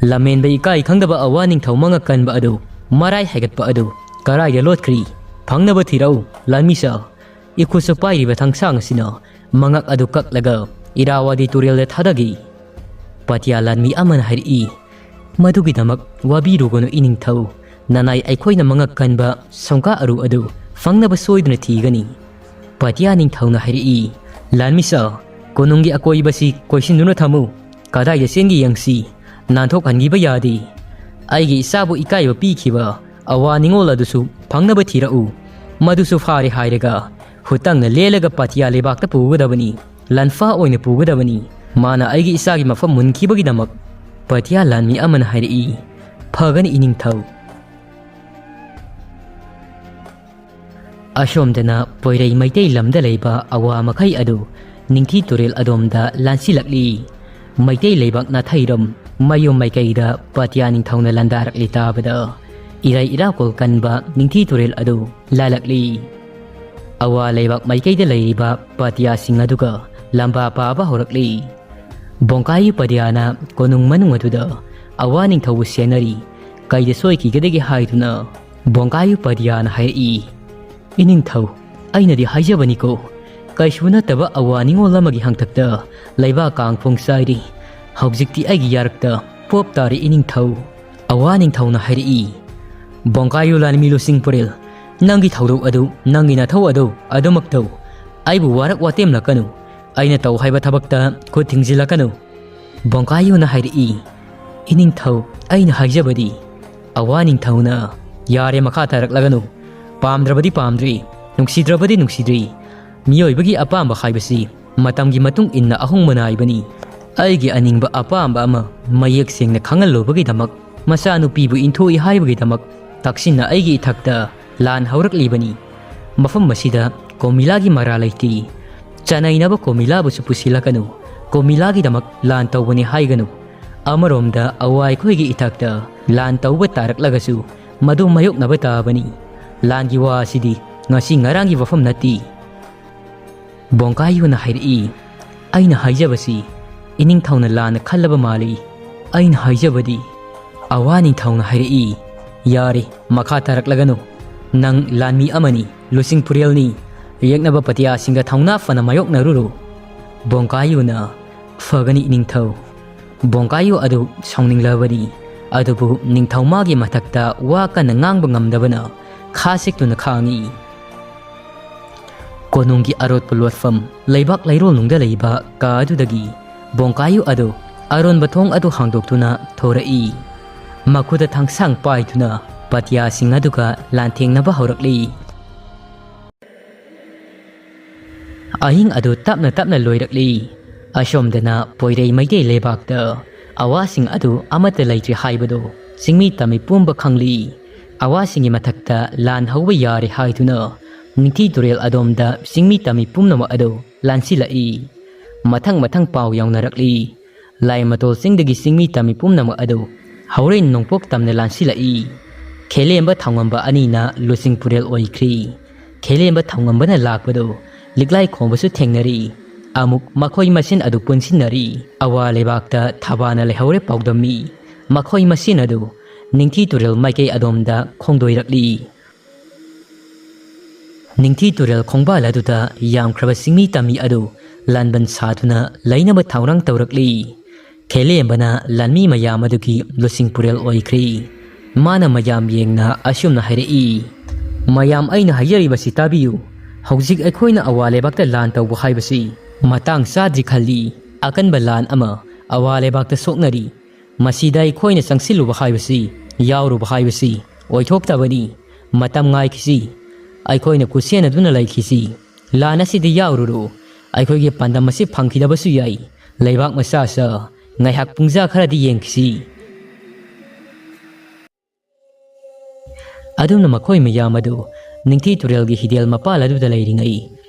"ꯂꯝꯍꯦꯟꯕ ꯏꯀꯥꯏ ꯈꯪꯗꯕ ꯑꯋꯥ ꯅꯤꯡꯊꯧ ꯃꯉꯛ ꯀꯟꯕ ꯑꯗꯨ, ꯃꯔꯥꯏ ꯍꯥꯏꯒꯠꯄ ꯑꯗꯨ ꯀꯔꯥꯏꯗ ꯂꯣꯠꯈ꯭ꯔꯤ? ꯐꯪꯅꯕ ꯊꯤꯔꯛꯎ, ꯂꯥꯟꯃꯤꯁꯥ!" ꯏꯈꯨꯠꯁꯨ ꯄꯥꯏꯔꯤꯕ ꯊꯥꯡꯁꯥꯡ ꯑꯁꯤꯅ ꯃꯉꯛ ꯑꯗꯨ ꯀꯛꯂꯒ ꯏꯔꯥꯋꯥꯗꯤ ꯇꯨꯔꯦꯜꯗ ꯊꯥꯗꯈꯤ꯫ ꯄꯥꯇꯤꯌꯥ ꯂꯥꯟꯃꯤ ꯑꯃꯅ ꯍꯥꯏꯔꯛꯏ, "ꯃꯗꯨꯒꯤꯗꯃꯛ ꯋꯥꯕꯤꯔꯨꯒꯅꯨ ꯏꯅꯤꯡꯊꯧ, ꯅꯅꯥꯏ ꯑꯩꯈꯣꯏꯅ ꯃꯉꯛ ꯀꯟꯕ ꯁꯝꯀꯥ ꯑꯔꯨ ꯑꯗꯨ ꯐꯪꯅꯕ ꯁꯣꯏꯗꯅ ꯊꯤꯒꯅꯤ꯫" ꯄꯥꯇꯤꯌꯥ ꯅꯤꯡꯊꯧꯅ ꯍꯥꯏꯔꯛꯏ, "ꯂꯥꯟꯃꯤꯁꯥ, ꯀꯣꯅꯨꯡꯒꯤ ꯑꯀꯣꯏꯕꯁꯤ ꯀꯣꯏꯁꯤꯟꯗꯨꯅ ꯊꯝꯃꯨ, ꯀꯗꯥꯏꯗ ꯆꯦꯟꯒꯦ ꯌꯦꯡꯁꯤ, ꯅꯥꯟꯊꯣꯛꯍꯟꯈꯤꯕ ꯌꯥꯗꯦ꯫ ꯑꯩꯒꯤ ꯏꯆꯥꯕꯨ ꯏꯀꯥꯏꯕ ꯄꯤꯈꯤꯕ ꯑꯋꯥ ꯅꯤꯡꯉꯣꯜ ꯑꯗꯨꯁꯨ ꯐꯪꯅꯕ ꯊꯤꯔꯛꯎ꯫ ꯃꯗꯨꯁꯨ ꯐꯥꯔꯦ ꯍꯥꯏꯔꯒ ꯍꯨꯠꯇꯪꯅ ꯂꯦꯜꯂꯒ ꯄꯥꯇꯤꯌꯥ ꯂꯩꯕꯥꯛꯇ ꯄꯨꯒꯗꯕꯅꯤ, ꯂꯥꯟꯐꯥ ꯑꯣꯏꯅ ꯄꯨꯒꯗꯕꯅꯤ꯫ ꯃꯥꯅ ꯑꯩꯒꯤ ꯏꯆꯥꯒꯤ ꯃꯐꯝ ꯃꯨꯟꯈꯤꯕꯒꯤꯗꯃꯛ꯫" ꯄꯥꯇꯤꯌꯥ ꯂꯥꯟꯃꯤ ꯑꯃꯅ ꯍꯥꯏꯔꯛꯏ, "ꯐꯒꯅꯤ ꯏꯅꯤꯡꯊꯧ꯫" ꯑꯁꯣꯝꯗꯅ ꯄꯣꯏꯔꯩ ꯃꯩꯇꯩ ꯂꯝꯗ ꯂꯩꯕ ꯑꯋꯥ ꯃꯈꯩ ꯑꯗꯨ ꯅꯤꯡꯊꯤ ꯇꯨꯔꯦꯜ ꯑꯗꯣꯝꯗ ꯂꯥꯟꯁꯤꯜꯂꯛꯂꯤ꯫ ꯃꯩꯇꯩ ꯂꯩꯕꯥꯛ ꯅꯥꯊꯩꯔꯝ ꯃꯌꯨꯝ ꯃꯥꯏꯀꯩꯗ ꯄꯥꯇꯤꯌꯥ ꯅꯤꯡꯊꯧꯅ ꯂꯥꯟꯗꯥꯔꯛꯂꯤ ꯇꯥꯕꯗ, ꯏꯔꯩ ꯏꯔꯥꯛꯀꯣꯜ ꯀꯟꯕ ꯅꯤꯡꯊꯤ ꯇꯨꯔꯦꯜ ꯑꯗꯨ ꯂꯥꯜꯂꯛꯂꯤ꯫ ꯑꯋꯥ ꯂꯩꯕꯥꯛ ꯃꯥꯏꯀꯩꯗ ꯂꯩꯔꯤꯕ ꯄꯥꯇꯤꯌꯥꯁꯤꯡ ꯑꯗꯨꯒ ꯂꯝꯕꯥ ꯄꯥꯕ ꯍꯧꯔꯛꯂꯤ꯫ ꯕꯣꯡꯀꯥꯌꯨ ꯄꯥꯇꯤꯌꯥꯅ ꯀꯣꯅꯨꯡ ꯃꯅꯨꯡ ꯑꯗꯨꯗ ꯑꯋꯥ ꯅꯤꯡꯊꯧꯕꯨ ꯁꯦꯟꯅꯔꯤ꯫ ꯀꯩꯗ ꯁꯣꯏꯈꯤꯒꯗꯒꯦ ꯍꯥꯏꯗꯨꯅ ꯕꯣꯡꯀꯥꯌꯨ ꯄꯥꯇꯤꯌꯥꯅ ꯍꯥꯏꯔꯛꯏ, "ꯏꯅꯤꯡꯊꯧ, ꯑꯩꯅꯗꯤ ꯍꯥꯏꯖꯕꯅꯤꯀꯣ, ꯀꯩꯁꯨ ꯅꯠꯇꯕ ꯑꯋꯥ ꯅꯤꯡꯉꯣꯜ ꯑꯃꯒꯤ ꯍꯥꯡꯇꯛꯇ ꯂꯩꯕꯥꯛ ꯀꯥꯡ ꯐꯣꯡ ꯆꯥꯏꯔꯤ꯫ ꯍꯧꯖꯤꯛꯇꯤ ꯑꯩꯒꯤ ꯌꯥꯔꯛꯇ ꯄꯣꯞ ꯇꯥꯔꯦ ꯏꯅꯤꯡꯊꯧ꯫" ꯑꯋꯥ ꯅꯤꯡꯊꯧꯅ ꯍꯥꯏꯔꯛꯏ, "ꯕꯣꯡꯀꯥꯌꯨ ꯂꯥꯟꯃꯤ ꯂꯨꯆꯤꯡ ꯄꯨꯔꯦꯜ, ꯅꯪꯒꯤ ꯊꯧꯗꯣꯛ ꯑꯗꯨ, ꯅꯪꯒꯤ ꯅꯊꯧ ꯑꯗꯨ ꯑꯗꯨꯃꯛ ꯇꯧ꯫ ꯑꯩꯕꯨ ꯋꯥꯔꯛ ꯋꯥꯇꯦꯝꯂꯛꯀꯅꯨ꯫ ꯑꯩꯅ ꯇꯧ ꯍꯥꯏꯕ ꯊꯕꯛꯇ ꯈꯨꯠ ꯊꯤꯡꯖꯤꯜꯂꯛꯀꯅꯨ꯫" ꯕꯣꯡꯀꯥꯌꯨꯅ ꯍꯥꯏꯔꯛꯏ, "ꯏꯅꯤꯡꯊꯧ, ꯑꯩꯅ ꯍꯥꯏꯖꯕꯗꯤ꯫" ꯑꯋꯥ ꯅꯤꯡꯊꯧꯅ, "ꯌꯥꯔꯦ, ꯃꯈꯥ ꯇꯥꯔꯛꯂꯒꯅꯨ꯫ ꯄꯥꯝꯗ꯭ꯔꯕꯗꯤ ꯄꯥꯝꯗ꯭ꯔꯤ, ꯅꯨꯡꯁꯤꯗ꯭ꯔꯕꯗꯤ ꯅꯨꯡꯁꯤꯗ꯭ꯔꯤ꯫ ꯃꯤꯑꯣꯏꯕꯒꯤ ꯑꯄꯥꯝꯕ ꯍꯥꯏꯕꯁꯤ ꯃꯇꯝꯒꯤ ꯃꯇꯨꯡ ꯏꯟꯅ ꯑꯍꯣꯡꯕ ꯅꯥꯏꯕꯅꯤ꯫ ꯑꯩꯒꯤ ꯑꯅꯤꯡꯕ ꯑꯄꯥꯝꯕ ꯑꯃ ꯃꯌꯦꯛ ꯁꯦꯡꯅ ꯈꯪꯍꯜꯂꯨꯕꯒꯤꯗꯃꯛ, ꯃꯆꯥꯅꯨꯄꯤꯕꯨ ꯏꯟꯊꯣꯛꯏ ꯍꯥꯏꯕꯒꯤꯗꯃꯛ ꯇꯛꯁꯤꯟꯅ ꯑꯩꯒꯤ ꯏꯊꯛꯇ ꯂꯥꯟ ꯍꯧꯔꯛꯂꯤꯕꯅꯤ꯫ ꯃꯐꯝ ꯑꯁꯤꯗ ꯀꯣꯃꯤꯂꯥꯒꯤ ꯃꯔꯥ ꯂꯩꯇꯦ꯫ ꯆꯅꯩꯅꯕ ꯀꯣꯃꯤꯂꯥꯕꯨꯁꯨ ꯄꯨꯁꯤꯜꯂꯛꯀꯅꯨ꯫ ꯀꯣꯃꯤꯂꯥꯒꯤꯗꯃꯛ ꯂꯥꯟ ꯇꯧꯕꯅꯤ ꯍꯥꯏꯒꯅꯨ꯫ ꯑꯃꯔꯣꯝꯗ ꯑꯋꯥ ꯑꯩꯈꯣꯏꯒꯤ ꯏꯊꯛꯇ ꯂꯥꯟ ꯇꯧꯕ ꯇꯥꯔꯛꯂꯒꯁꯨ ꯃꯗꯨ ꯃꯥꯌꯣꯛꯅꯕ ꯇꯥꯕꯅꯤ꯫ ꯂꯥꯟꯒꯤ ꯋꯥ ꯑꯁꯤꯗꯤ ꯉꯁꯤ ꯉꯔꯥꯡꯒꯤ ꯋꯥꯐꯝ ꯅꯠꯇꯦ꯫ ꯕꯣꯡꯀꯥꯌꯨꯅ ꯍꯥꯏꯔꯛꯏ, "ꯑꯩꯅ ꯍꯥꯏꯖꯕꯁꯤ ꯏꯅꯤꯡꯊꯧꯅ ꯂꯥꯟꯅ ꯈꯜꯂꯕ ꯃꯥꯜꯂꯤ꯫ ꯑꯩꯅ ꯍꯥꯏꯖꯕꯗꯤ," ꯑꯋꯥ ꯅꯤꯡꯊꯧꯅ ꯍꯥꯏꯔꯛꯏ, "ꯌꯥꯔꯦ, ꯃꯈꯥ ꯇꯥꯔꯛꯂꯒꯅꯨ꯫ ꯅꯪ ꯂꯥꯟꯃꯤ ꯑꯃꯅꯤ, ꯂꯨꯆꯤꯡ ꯄꯨꯔꯦꯜꯅꯤ꯫ ꯌꯦꯛꯅꯕ ꯄꯇꯤꯌꯥꯁꯤꯡꯒ ꯊꯧꯅꯥ ꯐꯅ ꯃꯥꯌꯣꯛꯅꯔꯨꯔꯣ꯫" ꯕꯣꯡꯀꯥꯌꯨꯅ, "ꯐꯒꯅꯤ ꯏꯅꯤꯡꯊꯧ꯫" ꯕꯣꯡꯀꯥꯌꯨ ꯑꯗꯨ ꯁꯥꯎꯅꯤꯡꯂꯕꯅꯤ꯫ ꯑꯗꯨꯕꯨ ꯅꯤꯡꯊꯧ ꯃꯥꯒꯤ ꯃꯊꯛꯇ ꯋꯥ ꯀꯟꯅ ꯉꯥꯡꯕ ꯉꯝꯗꯕꯅ ꯈꯥ ꯁꯤꯛꯇꯨꯅ ꯈꯥꯡꯉꯤ꯫ ꯀꯣꯅꯨꯡꯒꯤ ꯑꯔꯣꯠꯄ ꯂꯣꯠꯐꯝ, ꯂꯩꯕꯥꯛ ꯂꯩꯔꯣꯜꯅꯨꯡꯗ ꯂꯩꯕ ꯀꯥ ꯑꯗꯨꯗꯒꯤ ꯕꯣꯡꯀꯥꯌꯨ ꯑꯗꯨ ꯑꯔꯣꯟꯕ ꯊꯣꯡ ꯑꯗꯨ ꯍꯥꯡꯗꯣꯛꯇꯨꯅ ꯊꯣꯔꯛꯏ꯫ ꯃꯈꯨꯠꯇ ꯊꯥꯡꯁꯥꯡ ꯄꯥꯏꯗꯨꯅ ꯄꯇꯤꯌꯥꯁꯤꯡ ꯑꯗꯨꯒ ꯂꯥꯟꯊꯦꯡꯅꯕ ꯍꯧꯔꯛꯂꯤ꯫ ꯑꯍꯤꯡ ꯑꯗꯨ ꯇꯞꯅ ꯇꯞꯅ ꯂꯣꯏꯔꯛꯂꯤ꯫ ꯑꯁꯣꯝꯗꯅ ꯄꯣꯏꯔꯩ ꯃꯩꯇꯩ ꯂꯩꯕꯥꯛꯇ ꯑꯋꯥꯁꯤꯡ ꯑꯗꯨ ꯑꯃꯠꯇ ꯂꯩꯇ꯭ꯔꯤ ꯍꯥꯏꯕꯗꯨ ꯆꯤꯡꯃꯤ ꯇꯝꯃꯤ ꯄꯨꯝꯕ ꯈꯪꯂꯤ꯫ ꯑꯋꯥꯁꯤꯡꯒꯤ ꯃꯊꯛꯇ ꯂꯥꯟ ꯍꯧꯕ ꯌꯥꯔꯦ ꯍꯥꯏꯗꯨꯅ ꯅꯤꯡꯊꯤ ꯇꯨꯔꯦꯜ ꯑꯗꯣꯝꯗ ꯆꯤꯡꯃꯤ ꯇꯝꯃꯤ ꯄꯨꯝꯅꯃꯛ ꯑꯗꯨ ꯂꯥꯟꯁꯤꯜꯂꯛꯏ꯫ ꯃꯊꯪ ꯃꯊꯪ ꯄꯥꯎ ꯌꯧꯅꯔꯛꯂꯤ꯫ ꯂꯥꯏꯃꯇꯣꯜ ꯆꯤꯡꯗꯒꯤ ꯆꯤꯡꯃꯤ ꯇꯝꯃꯤ ꯄꯨꯝꯅꯃꯛ ꯑꯗꯨ ꯍꯧꯔꯦꯟ ꯅꯣꯡꯄꯣꯛ ꯇꯝꯅ ꯂꯥꯟꯁꯤꯜꯂꯛꯏ꯫ ꯈꯦꯂꯦꯝꯕ ꯊꯧꯉꯝꯕ ꯑꯅꯤꯅ ꯂꯨꯆꯤꯡ ꯄꯨꯔꯦꯜ ꯑꯣꯏꯈ꯭ꯔꯤ꯫ ꯈꯦꯂꯦꯝꯕ ꯊꯧꯉꯝꯕꯅ ꯂꯥꯛꯄꯗꯨ ꯂꯤꯛꯂꯥꯏ ꯈꯣꯡꯕꯁꯨ ꯊꯦꯡꯅꯔꯤ꯫ ꯑꯃꯨꯛ ꯃꯈꯣꯏ ꯃꯁꯦꯟ ꯑꯗꯨ ꯄꯨꯟꯁꯤꯟꯅꯔꯤ꯫ ꯑꯋꯥ ꯂꯩꯕꯥꯛꯇ ꯊꯕꯥꯅ ꯂꯩꯍꯧꯔꯦ ꯄꯥꯎꯗꯝꯃꯤ꯫ ꯃꯈꯣꯏ ꯃꯁꯦꯟ ꯑꯗꯨ ꯅꯤꯡꯊꯤ ꯇꯨꯔꯦꯜ ꯃꯥꯏꯀꯩ ꯑꯗꯣꯝꯗ ꯈꯣꯡꯗꯣꯏꯔꯛꯂꯤ꯫ ꯅꯤꯡꯊꯤ ꯇꯨꯔꯦꯜ ꯈꯣꯡꯕꯥꯜ ꯑꯗꯨꯗ ꯌꯥꯝꯈ꯭ꯔꯕ ꯆꯤꯡꯃꯤ ꯇꯝꯃꯤ ꯑꯗꯨ ꯂꯥꯟꯕꯟ ꯁꯥꯗꯨꯅ ꯂꯩꯅꯕ ꯊꯧꯔꯥꯡ ꯇꯧꯔꯛꯂꯤ꯫ ꯈꯦꯂꯦꯝꯕꯅ ꯂꯥꯟꯃꯤ ꯃꯌꯥꯝ ꯑꯗꯨꯒꯤ ꯂꯨꯆꯤꯡ ꯄꯨꯔꯦꯜ ꯑꯣꯏꯈ꯭ꯔꯦ꯫ ꯃꯥꯅ ꯃꯌꯥꯝ ꯌꯦꯡꯅ ꯑꯁꯨꯝꯅ ꯍꯥꯏꯔꯛꯏ, "ꯃꯌꯥꯝ, ꯑꯩꯅ ꯍꯥꯏꯖꯔꯤꯕꯁꯤ ꯇꯥꯕꯤꯌꯨ꯫ ꯍꯧꯖꯤꯛ ꯑꯩꯈꯣꯏꯅ ꯑꯋꯥ ꯂꯩꯕꯥꯛꯇ ꯂꯥꯟ ꯇꯧꯕ ꯍꯥꯏꯕꯁꯤ ꯃꯇꯥꯡ ꯆꯥꯗ꯭ꯔꯤ ꯈꯜꯂꯤ꯫ ꯑꯀꯟꯕ ꯂꯥꯟ ꯑꯃ ꯑꯋꯥ ꯂꯩꯕꯥꯛꯇ ꯁꯣꯛꯅꯔꯤ꯫ ꯃꯁꯤꯗ ꯑꯩꯈꯣꯏꯅ ꯆꯪꯁꯤꯜꯂꯨꯕ ꯍꯥꯏꯕꯁꯤ, ꯌꯥꯎꯔꯨꯕ ꯍꯥꯏꯕꯁꯤ ꯑꯣꯏꯊꯣꯛꯇꯕꯅꯤ꯫ ꯃꯇꯝ ꯉꯥꯏꯈꯤꯁꯤ꯫ ꯑꯩꯈꯣꯏꯅ ꯈꯨꯠꯁꯦꯟꯅꯗꯨꯅ ꯂꯩꯈꯤꯁꯤ꯫ ꯂꯥꯟ ꯑꯁꯤꯗ ꯌꯥꯎꯔꯨꯔꯣ꯫ ꯑꯩꯈꯣꯏꯒꯤ ꯄꯥꯟꯗꯝ ꯑꯁꯤ ꯐꯪꯈꯤꯗꯕꯁꯨ ꯌꯥꯏ꯫ ꯂꯩꯕꯥꯛ ꯃꯆꯥꯁꯨ ꯉꯥꯏꯍꯥꯛ ꯄꯨꯡꯖꯥ ꯈꯔꯗꯤ ꯌꯦꯡꯈꯤꯁꯤ꯫" ꯑꯗꯨꯝꯅ ꯃꯈꯣꯏ ꯃꯌꯥꯝ ꯑꯗꯨ ꯅꯤꯡꯊꯤ ꯇꯨꯔꯦꯜꯒꯤ ꯍꯤꯗꯦꯜ ꯃꯄꯥꯜ ꯑꯗꯨꯗ ꯂꯩꯔꯤꯉꯩ,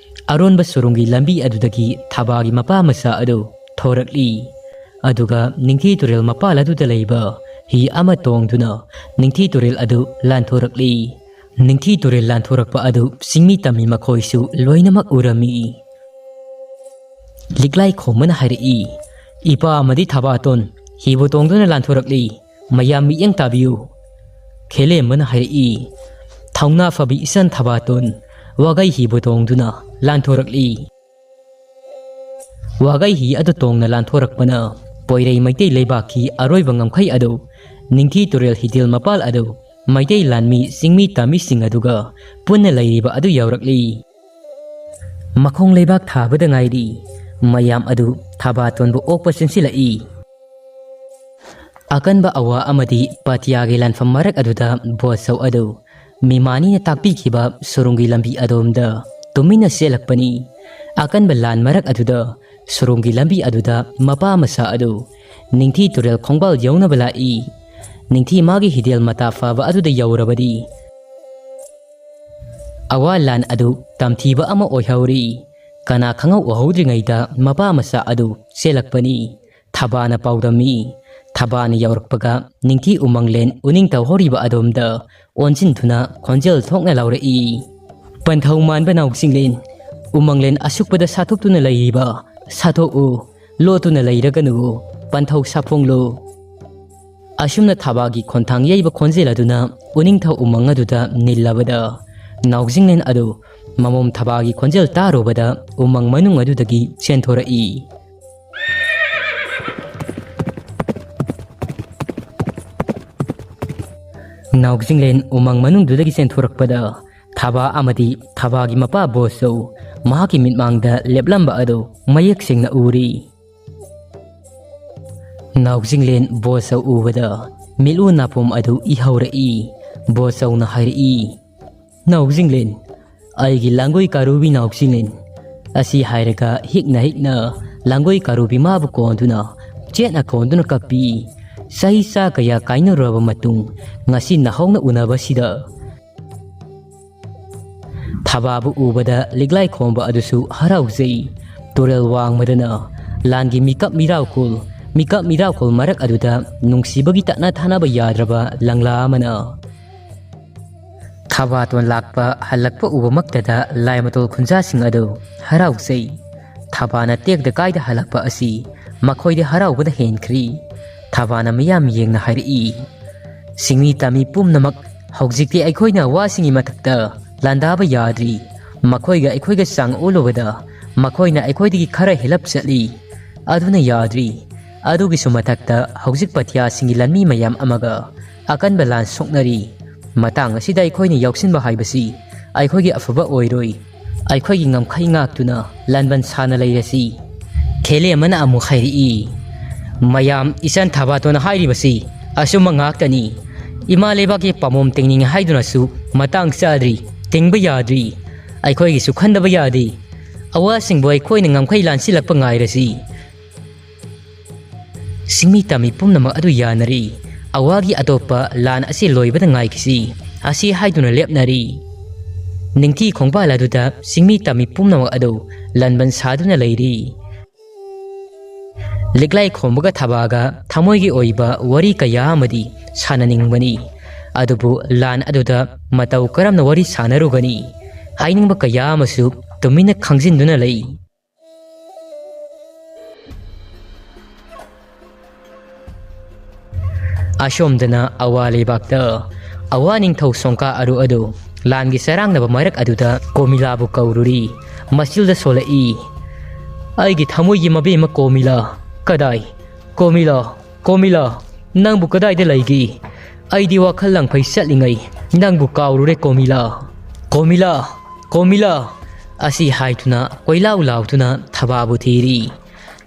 ꯑꯔꯣꯟꯕ ꯁꯨꯔꯨꯡꯒꯤ ꯂꯝꯕꯤ ꯑꯗꯨꯗꯒꯤ ꯊꯕꯥꯒꯤ ꯃꯄꯥ ꯃꯆꯥ ꯑꯗꯨ ꯊꯣꯔꯛꯂꯤ꯫ ꯑꯗꯨꯒ ꯅꯤꯡꯊꯤ ꯇꯨꯔꯦꯜ ꯃꯄꯥꯜ ꯑꯗꯨꯗ ꯂꯩꯕ ꯍꯤ ꯑꯃ ꯇꯣꯡꯗꯨꯅ ꯅꯤꯡꯊꯤ ꯇꯨꯔꯦꯜ ꯑꯗꯨ ꯂꯥꯟꯊꯣꯔꯛꯂꯤ꯫ ꯅꯤꯡꯊꯤ ꯇꯨꯔꯦꯜ ꯂꯥꯟꯊꯣꯔꯛꯄ ꯑꯗꯨ ꯆꯤꯡꯃꯤ ꯇꯝꯃꯤ ꯃꯈꯣꯏꯁꯨ ꯂꯣꯏꯅꯃꯛ ꯎꯔꯝꯃꯤ꯫ ꯂꯤꯛꯂꯥꯏ ꯈꯣꯝꯕꯅ ꯍꯥꯏꯔꯛꯏ, "ꯏꯄꯥ ꯑꯃꯗꯤ ꯊꯕꯥꯇꯣꯟ ꯍꯤꯕꯨ ꯇꯣꯡꯗꯨꯅ ꯂꯥꯟꯊꯣꯔꯛꯂꯤ꯫ ꯃꯌꯥꯝ ꯃꯤꯠꯌꯦꯡ ꯇꯥꯕꯤꯌꯨ꯫" ꯈꯦꯂꯦꯝꯕꯅ ꯍꯥꯏꯔꯛꯏ, "ꯊꯧꯅꯥ ꯐꯕꯤ ꯏꯆꯟ ꯊꯕꯥꯇꯣꯟ ꯋꯥꯒꯩ ꯍꯤꯕꯨ ꯇꯣꯡꯗꯨꯅ ꯂꯥꯟꯊꯣꯔꯛꯂꯤ꯫" ꯋꯥꯒꯩ ꯍꯤ ꯑꯗꯨ ꯇꯣꯡꯅ ꯂꯥꯟꯊꯣꯔꯛꯄꯅ ꯄꯣꯏꯔꯩ ꯃꯩꯇꯩ ꯂꯩꯕꯥꯛꯀꯤ ꯑꯔꯣꯏꯕ ꯉꯝꯈꯩ ꯑꯗꯨ, ꯅꯤꯡꯊꯤ ꯇꯨꯔꯦꯜ ꯍꯤꯗꯦꯜ ꯃꯄꯥꯜ ꯑꯗꯨ ꯃꯩꯇꯩ ꯂꯥꯟꯃꯤ ꯆꯤꯡꯃꯤ ꯇꯝꯃꯤꯁꯤꯡ ꯑꯗꯨꯒ ꯄꯨꯟꯅ ꯂꯩꯔꯤꯕ ꯑꯗꯨ ꯌꯧꯔꯛꯂꯤ꯫ ꯃꯈꯣꯡ ꯂꯩꯕꯥꯛ ꯊꯥꯕꯗ ꯉꯥꯏꯔꯤ꯫ ꯃꯌꯥꯝ ꯑꯗꯨ ꯊꯕꯥꯇꯣꯟꯕꯨ ꯑꯣꯛꯄ ꯆꯦꯟꯁꯤꯜꯂꯛꯏ꯫ ꯑꯀꯟꯕ ꯑꯋꯥ ꯑꯃꯗꯤ ꯄꯥꯇꯤꯌꯥꯒꯤ ꯂꯥꯟꯐꯝ ꯃꯔꯛ ꯑꯗꯨꯗ ꯕꯣꯁꯧ ꯑꯗꯨ ꯃꯤꯃꯥꯅꯤꯅ ꯇꯥꯛꯄꯤꯈꯤꯕ ꯁꯨꯔꯨꯡꯒꯤ ꯂꯝꯕꯤ ꯑꯗꯣꯝꯗ ꯇꯨꯃꯤꯟꯅ ꯆꯦꯜꯂꯛꯄꯅꯤ꯫ ꯑꯀꯟꯕ ꯂꯥꯟ ꯃꯔꯛ ꯑꯗꯨꯗ ꯁꯨꯔꯨꯡꯒꯤ ꯂꯝꯕꯤ ꯑꯗꯨꯗ ꯃꯄꯥ ꯃꯆꯥ ꯑꯗꯨ ꯅꯤꯡꯊꯤ ꯇꯨꯔꯦꯜ ꯈꯣꯡꯕꯥꯜ ꯌꯧꯅꯕ ꯂꯥꯛꯏ꯫ ꯅꯤꯡꯊꯤ ꯃꯥꯒꯤ ꯍꯤꯗꯦꯜ ꯃꯇꯥ ꯐꯥꯕ ꯑꯗꯨꯗ ꯌꯧꯔꯕꯗꯤ ꯑꯋꯥ ꯂꯥꯟ ꯑꯗꯨ ꯇꯝꯊꯤꯕ ꯑꯃ ꯑꯣꯏꯍꯧꯔꯤ꯫ ꯀꯅꯥ ꯈꯪꯍꯧ ꯎꯍꯧꯗ꯭ꯔꯤꯉꯩꯗ ꯃꯄꯥ ꯃꯆꯥ ꯑꯗꯨ ꯆꯦꯜꯂꯛꯄꯅꯤ꯫ ꯊꯕꯥꯅ ꯄꯥꯎꯗꯝꯃꯤ꯫ ꯊꯕꯥꯅ ꯌꯧꯔꯛꯄꯒ ꯅꯤꯡꯊꯤ ꯎꯃꯪꯂꯦꯟ ꯎꯅꯤꯡꯊꯧ ꯍꯧꯔꯤꯕ ꯑꯗꯣꯝꯗ ꯑꯣꯟꯁꯤꯟꯗꯨꯅ ꯈꯣꯟꯖꯦꯜ ꯊꯣꯛꯅ ꯂꯥꯎꯔꯛꯏ, "ꯄꯟꯊꯧ ꯃꯥꯟꯕ ꯅꯥꯎꯆꯤꯡꯂꯦꯟ, ꯎꯃꯪꯂꯦꯟ ꯑꯁꯨꯛꯄꯗ ꯁꯥꯊꯣꯛꯇꯨꯅ ꯂꯩꯔꯤꯕ, ꯁꯥꯊꯣꯛꯎ, ꯂꯣꯠꯇꯨꯅ ꯂꯩꯔꯒꯅꯨ, ꯄꯟꯊꯧ ꯁꯥꯐꯣꯡꯂꯨ꯫" ꯑꯁꯨꯝꯅ ꯊꯕꯥꯒꯤ ꯈꯣꯟꯊꯥꯡ ꯌꯩꯕ ꯈꯣꯟꯖꯦꯜ ꯑꯗꯨꯅ ꯎꯅꯤꯡꯊꯧ ꯎꯃꯪ ꯑꯗꯨꯗ ꯅꯤꯜꯂꯕꯗ, ꯅꯥꯎꯖꯤꯡꯂꯦꯟ ꯑꯗꯨ ꯃꯃꯣꯝ ꯊꯕꯥꯒꯤ ꯈꯣꯟꯖꯦꯜ ꯇꯥꯔꯨꯕꯗ ꯎꯃꯪ ꯃꯅꯨꯡ ꯑꯗꯨꯗꯒꯤ ꯆꯦꯟꯊꯣꯔꯛꯏ꯫ ꯅꯥꯎꯖꯤꯡꯂꯦꯟ ꯎꯃꯪ ꯃꯅꯨꯡꯗꯨꯗꯒꯤ ꯆꯦꯟꯊꯣꯔꯛꯄꯗ ꯊꯕꯥ ꯑꯃꯗꯤ ꯊꯕꯥꯒꯤ ꯃꯄꯥ ꯕꯣꯁꯆꯧ ꯃꯍꯥꯛꯀꯤ ꯃꯤꯠꯃꯥꯡꯗ ꯂꯦꯞꯂꯝꯕ ꯑꯗꯨ ꯃꯌꯦꯛ ꯁꯦꯡꯅ ꯎꯔꯤ꯫ ꯅꯥꯎꯖꯤꯡꯂꯦꯟ ꯕꯣꯁꯆꯧ ꯎꯕꯗ ꯃꯤꯠꯂꯨ ꯅꯥꯄꯣꯝ ꯑꯗꯨ ꯏꯍꯧꯔꯛꯏ꯫ ꯕꯣꯁꯆꯧꯅ ꯍꯥꯏꯔꯛꯏ, "ꯅꯥꯎꯖꯤꯡꯂꯦꯟ, ꯑꯩꯒꯤ ꯂꯥꯡꯒꯣꯏ ꯀꯥꯔꯨꯕꯤ ꯅꯥꯎꯖꯤꯡꯂꯦꯟ꯫" ꯑꯁꯤ ꯍꯥꯏꯔꯒ ꯍꯤꯛꯅ ꯍꯤꯛꯅ ꯂꯥꯡꯒꯣꯏ ꯀꯥꯔꯨꯕꯤ ꯃꯥꯕꯨ ꯀꯣꯟꯗꯨꯅ ꯆꯦꯠꯅ ꯀꯣꯟꯗꯨꯅ ꯀꯞꯄꯤ꯫ ꯆꯍꯤ ꯆꯥ ꯀꯌꯥ ꯀꯥꯏꯅꯔꯨꯔꯕ ꯃꯇꯨꯡ ꯉꯁꯤ ꯅꯧꯍꯧꯅ ꯎꯅꯕꯁꯤꯗ ꯊꯕꯥꯕꯨ ꯎꯕꯗ ꯂꯤꯛꯂꯥꯏ ꯈꯣꯝꯕ ꯑꯗꯨꯁꯨ ꯍꯔꯥꯎꯖꯩ꯫ ꯇꯨꯔꯦꯜ ꯋꯥꯡꯃꯗꯅ ꯂꯥꯟꯒꯤ ꯃꯤꯀꯞ ꯃꯤꯔꯥꯎꯀꯨꯜ, ꯃꯤꯀꯞ ꯃꯤꯔꯥꯎꯀꯨꯜ ꯃꯔꯛ ꯑꯗꯨꯗ ꯅꯨꯡꯁꯤꯕꯒꯤ ꯇꯠꯅ ꯊꯥꯅꯕ ꯌꯥꯗ꯭ꯔꯕ ꯂꯪꯂꯥ ꯑꯃꯅ ꯊꯕꯥꯇꯣꯟ ꯂꯥꯛꯄ ꯍꯜꯂꯛꯄ ꯎꯕꯃꯛꯇꯗ ꯂꯥꯏꯃꯇꯣꯜ ꯈꯨꯟꯖꯥꯁꯤꯡ ꯑꯗꯨ ꯍꯔꯥꯎꯖꯩ꯫ ꯊꯕꯥꯅ ꯇꯦꯛꯇ ꯀꯥꯏꯗ ꯍꯜꯂꯛꯄ ꯑꯁꯤ ꯃꯈꯣꯏꯗ ꯍꯔꯥꯎꯕꯅ ꯍꯦꯟꯈ꯭ꯔꯤ꯫ ꯊꯕꯥꯅ ꯃꯤꯌꯥꯝ ꯌꯦꯡꯅ ꯍꯥꯏꯔꯛꯏ, "ꯁꯤꯡꯃꯤ ꯇꯝꯃꯤ ꯄꯨꯝꯅꯃꯛ, ꯍꯧꯖꯤꯛꯇꯤ ꯑꯩꯈꯣꯏꯅ ꯋꯥꯁꯤꯡꯒꯤ ꯃꯊꯛꯇ ꯂꯥꯟꯗꯥꯕ ꯌꯥꯗ꯭ꯔꯤ꯫ ꯃꯈꯣꯏꯒ ꯑꯩꯈꯣꯏꯒ ꯆꯥꯡ ꯑꯣꯜꯂꯨꯕꯗ ꯃꯈꯣꯏꯅ ꯑꯩꯈꯣꯏꯗꯒꯤ ꯈꯔ ꯍꯦꯜꯂꯞ ꯆꯠꯂꯤ꯫ ꯑꯗꯨꯅ ꯌꯥꯗ꯭ꯔꯤ꯫ ꯑꯗꯨꯒꯤꯁꯨ ꯃꯊꯛꯇ ꯍꯧꯖꯤꯛ ꯄꯇꯤꯌꯥꯁꯤꯡꯒꯤ ꯂꯥꯟꯃꯤ ꯃꯌꯥꯝ ꯑꯃꯒ ꯑꯀꯟꯕ ꯂꯥꯟ ꯁꯣꯛꯅꯔꯤ꯫ ꯃꯇꯥꯡ ꯑꯁꯤꯗ ꯑꯩꯈꯣꯏꯅ ꯌꯥꯎꯁꯤꯟꯕ ꯍꯥꯏꯕꯁꯤ ꯑꯩꯈꯣꯏꯒꯤ ꯑꯐꯕ ꯑꯣꯏꯔꯣꯏ꯫ ꯑꯩꯈꯣꯏꯒꯤ ꯉꯝꯈꯩ ꯉꯥꯛꯇꯨꯅ ꯂꯥꯟꯕꯟ ꯁꯥꯅ ꯂꯩꯔꯁꯤ꯫" ꯈꯦꯂꯦ ꯑꯃꯅ ꯑꯃꯨꯛ ꯍꯥꯏꯔꯛꯏ, "ꯃꯌꯥꯝ, ꯏꯆꯟ ꯊꯕꯥꯇꯣꯟꯅ ꯍꯥꯏꯔꯤꯕꯁꯤ ꯑꯆꯨꯝꯕ ꯉꯥꯛꯇꯅꯤ꯫ ꯏꯃꯥ ꯂꯩꯕꯥꯛꯀꯤ ꯄꯥꯝꯕꯣꯝ ꯇꯤꯡꯅꯤꯡꯉꯤ ꯍꯥꯏꯗꯨꯅꯁꯨ ꯃꯇꯥꯡ ꯆꯥꯗ꯭ꯔꯤ, ꯇꯤꯡꯕ ꯌꯥꯗ꯭ꯔꯤ꯫ ꯑꯩꯈꯣꯏꯒꯤꯁꯨ ꯈꯟꯗꯕ ꯌꯥꯗꯦ꯫ ꯑꯋꯥꯁꯤꯡꯕꯨ ꯑꯩꯈꯣꯏꯅ ꯉꯝꯈꯩ ꯂꯥꯟꯁꯤꯜꯂꯛꯄ ꯉꯥꯏꯔꯁꯤ꯫" ꯁꯤꯡꯃꯤ ꯇꯝꯃꯤ ꯄꯨꯝꯅꯃꯛ ꯑꯗꯨ ꯌꯥꯅꯔꯤ꯫ "ꯑꯋꯥꯒꯤ ꯑꯇꯣꯞꯄ ꯂꯥꯟ ꯑꯁꯤ ꯂꯣꯏꯕꯗ ꯉꯥꯏꯈꯤꯁꯤ" ꯑꯁꯤ ꯍꯥꯏꯗꯨꯅ ꯂꯦꯞꯅꯔꯤ꯫ ꯅꯤꯡꯊꯤ ꯈꯣꯡꯕꯥꯜ ꯑꯗꯨꯗ ꯁꯤꯡꯃꯤ ꯇꯝꯃꯤ ꯄꯨꯝꯅꯃꯛ ꯑꯗꯨ ꯂꯥꯟꯕꯟ ꯁꯥꯗꯨꯅ ꯂꯩꯔꯤ꯫ ꯂꯤꯛꯂꯥꯏ ꯈꯣꯝꯕꯒ ꯊꯕꯥꯒ ꯊꯃꯣꯏꯒꯤ ꯑꯣꯏꯕ ꯋꯥꯔꯤ ꯀꯌꯥ ꯑꯃꯗꯤ ꯁꯥꯟꯅꯅꯤꯡꯕꯅꯤ꯫ ꯑꯗꯨꯕꯨ ꯂꯥꯟ ꯑꯗꯨꯗ ꯃꯇꯧ ꯀꯔꯝꯅ ꯋꯥꯔꯤ ꯁꯥꯟꯅꯔꯨꯒꯅꯤ? ꯍꯥꯏꯅꯤꯡꯕ ꯀꯌꯥ ꯑꯃꯁꯨ ꯇꯨꯃꯤꯟꯅ ꯈꯪꯖꯤꯟꯗꯨꯅ ꯂꯩ꯫ ꯑꯁꯣꯝꯗꯅ ꯑꯋꯥ ꯂꯩꯕꯥꯛꯇ ꯑꯋꯥ ꯅꯤꯡꯊꯧ ꯁꯣꯡꯀꯥ ꯑꯔꯨ ꯑꯗꯨ ꯂꯥꯟꯒꯤ ꯆꯔꯥꯡꯅꯕ ꯃꯔꯛ ꯑꯗꯨꯗ ꯀꯣꯃꯤꯂꯥꯕꯨ ꯀꯧꯔꯨꯔꯤ꯫ ꯃꯆꯤꯜꯗ ꯁꯣꯜꯂꯛꯏ, "ꯑꯩꯒꯤ ꯊꯃꯣꯏꯒꯤ ꯃꯕꯦꯝꯃ ꯀꯣꯃꯤꯂꯥ, ꯀꯗꯥꯏ? ꯀꯣꯃꯤꯂꯥ, ꯀꯣꯃꯤꯂꯥ, ꯅꯪꯕꯨ ꯀꯗꯥꯏꯗ ꯂꯩꯒꯦ? ꯑꯩꯗꯤ ꯋꯥꯈꯜ ꯂꯥꯡꯐꯩ ꯆꯠꯂꯤꯉꯩ ꯅꯪꯕꯨ ꯀꯥꯎꯔꯨꯔꯦ ꯀꯣꯃꯤꯂꯥ꯫ ꯀꯣꯃꯤꯂꯥ, ꯀꯣꯃꯤꯂꯥ!" ꯑꯁꯤ ꯍꯥꯏꯗꯨꯅ ꯀꯣꯏꯂꯥꯎ ꯂꯥꯎꯗꯨꯅ ꯊꯕꯥꯕꯨ ꯊꯤꯔꯤ꯫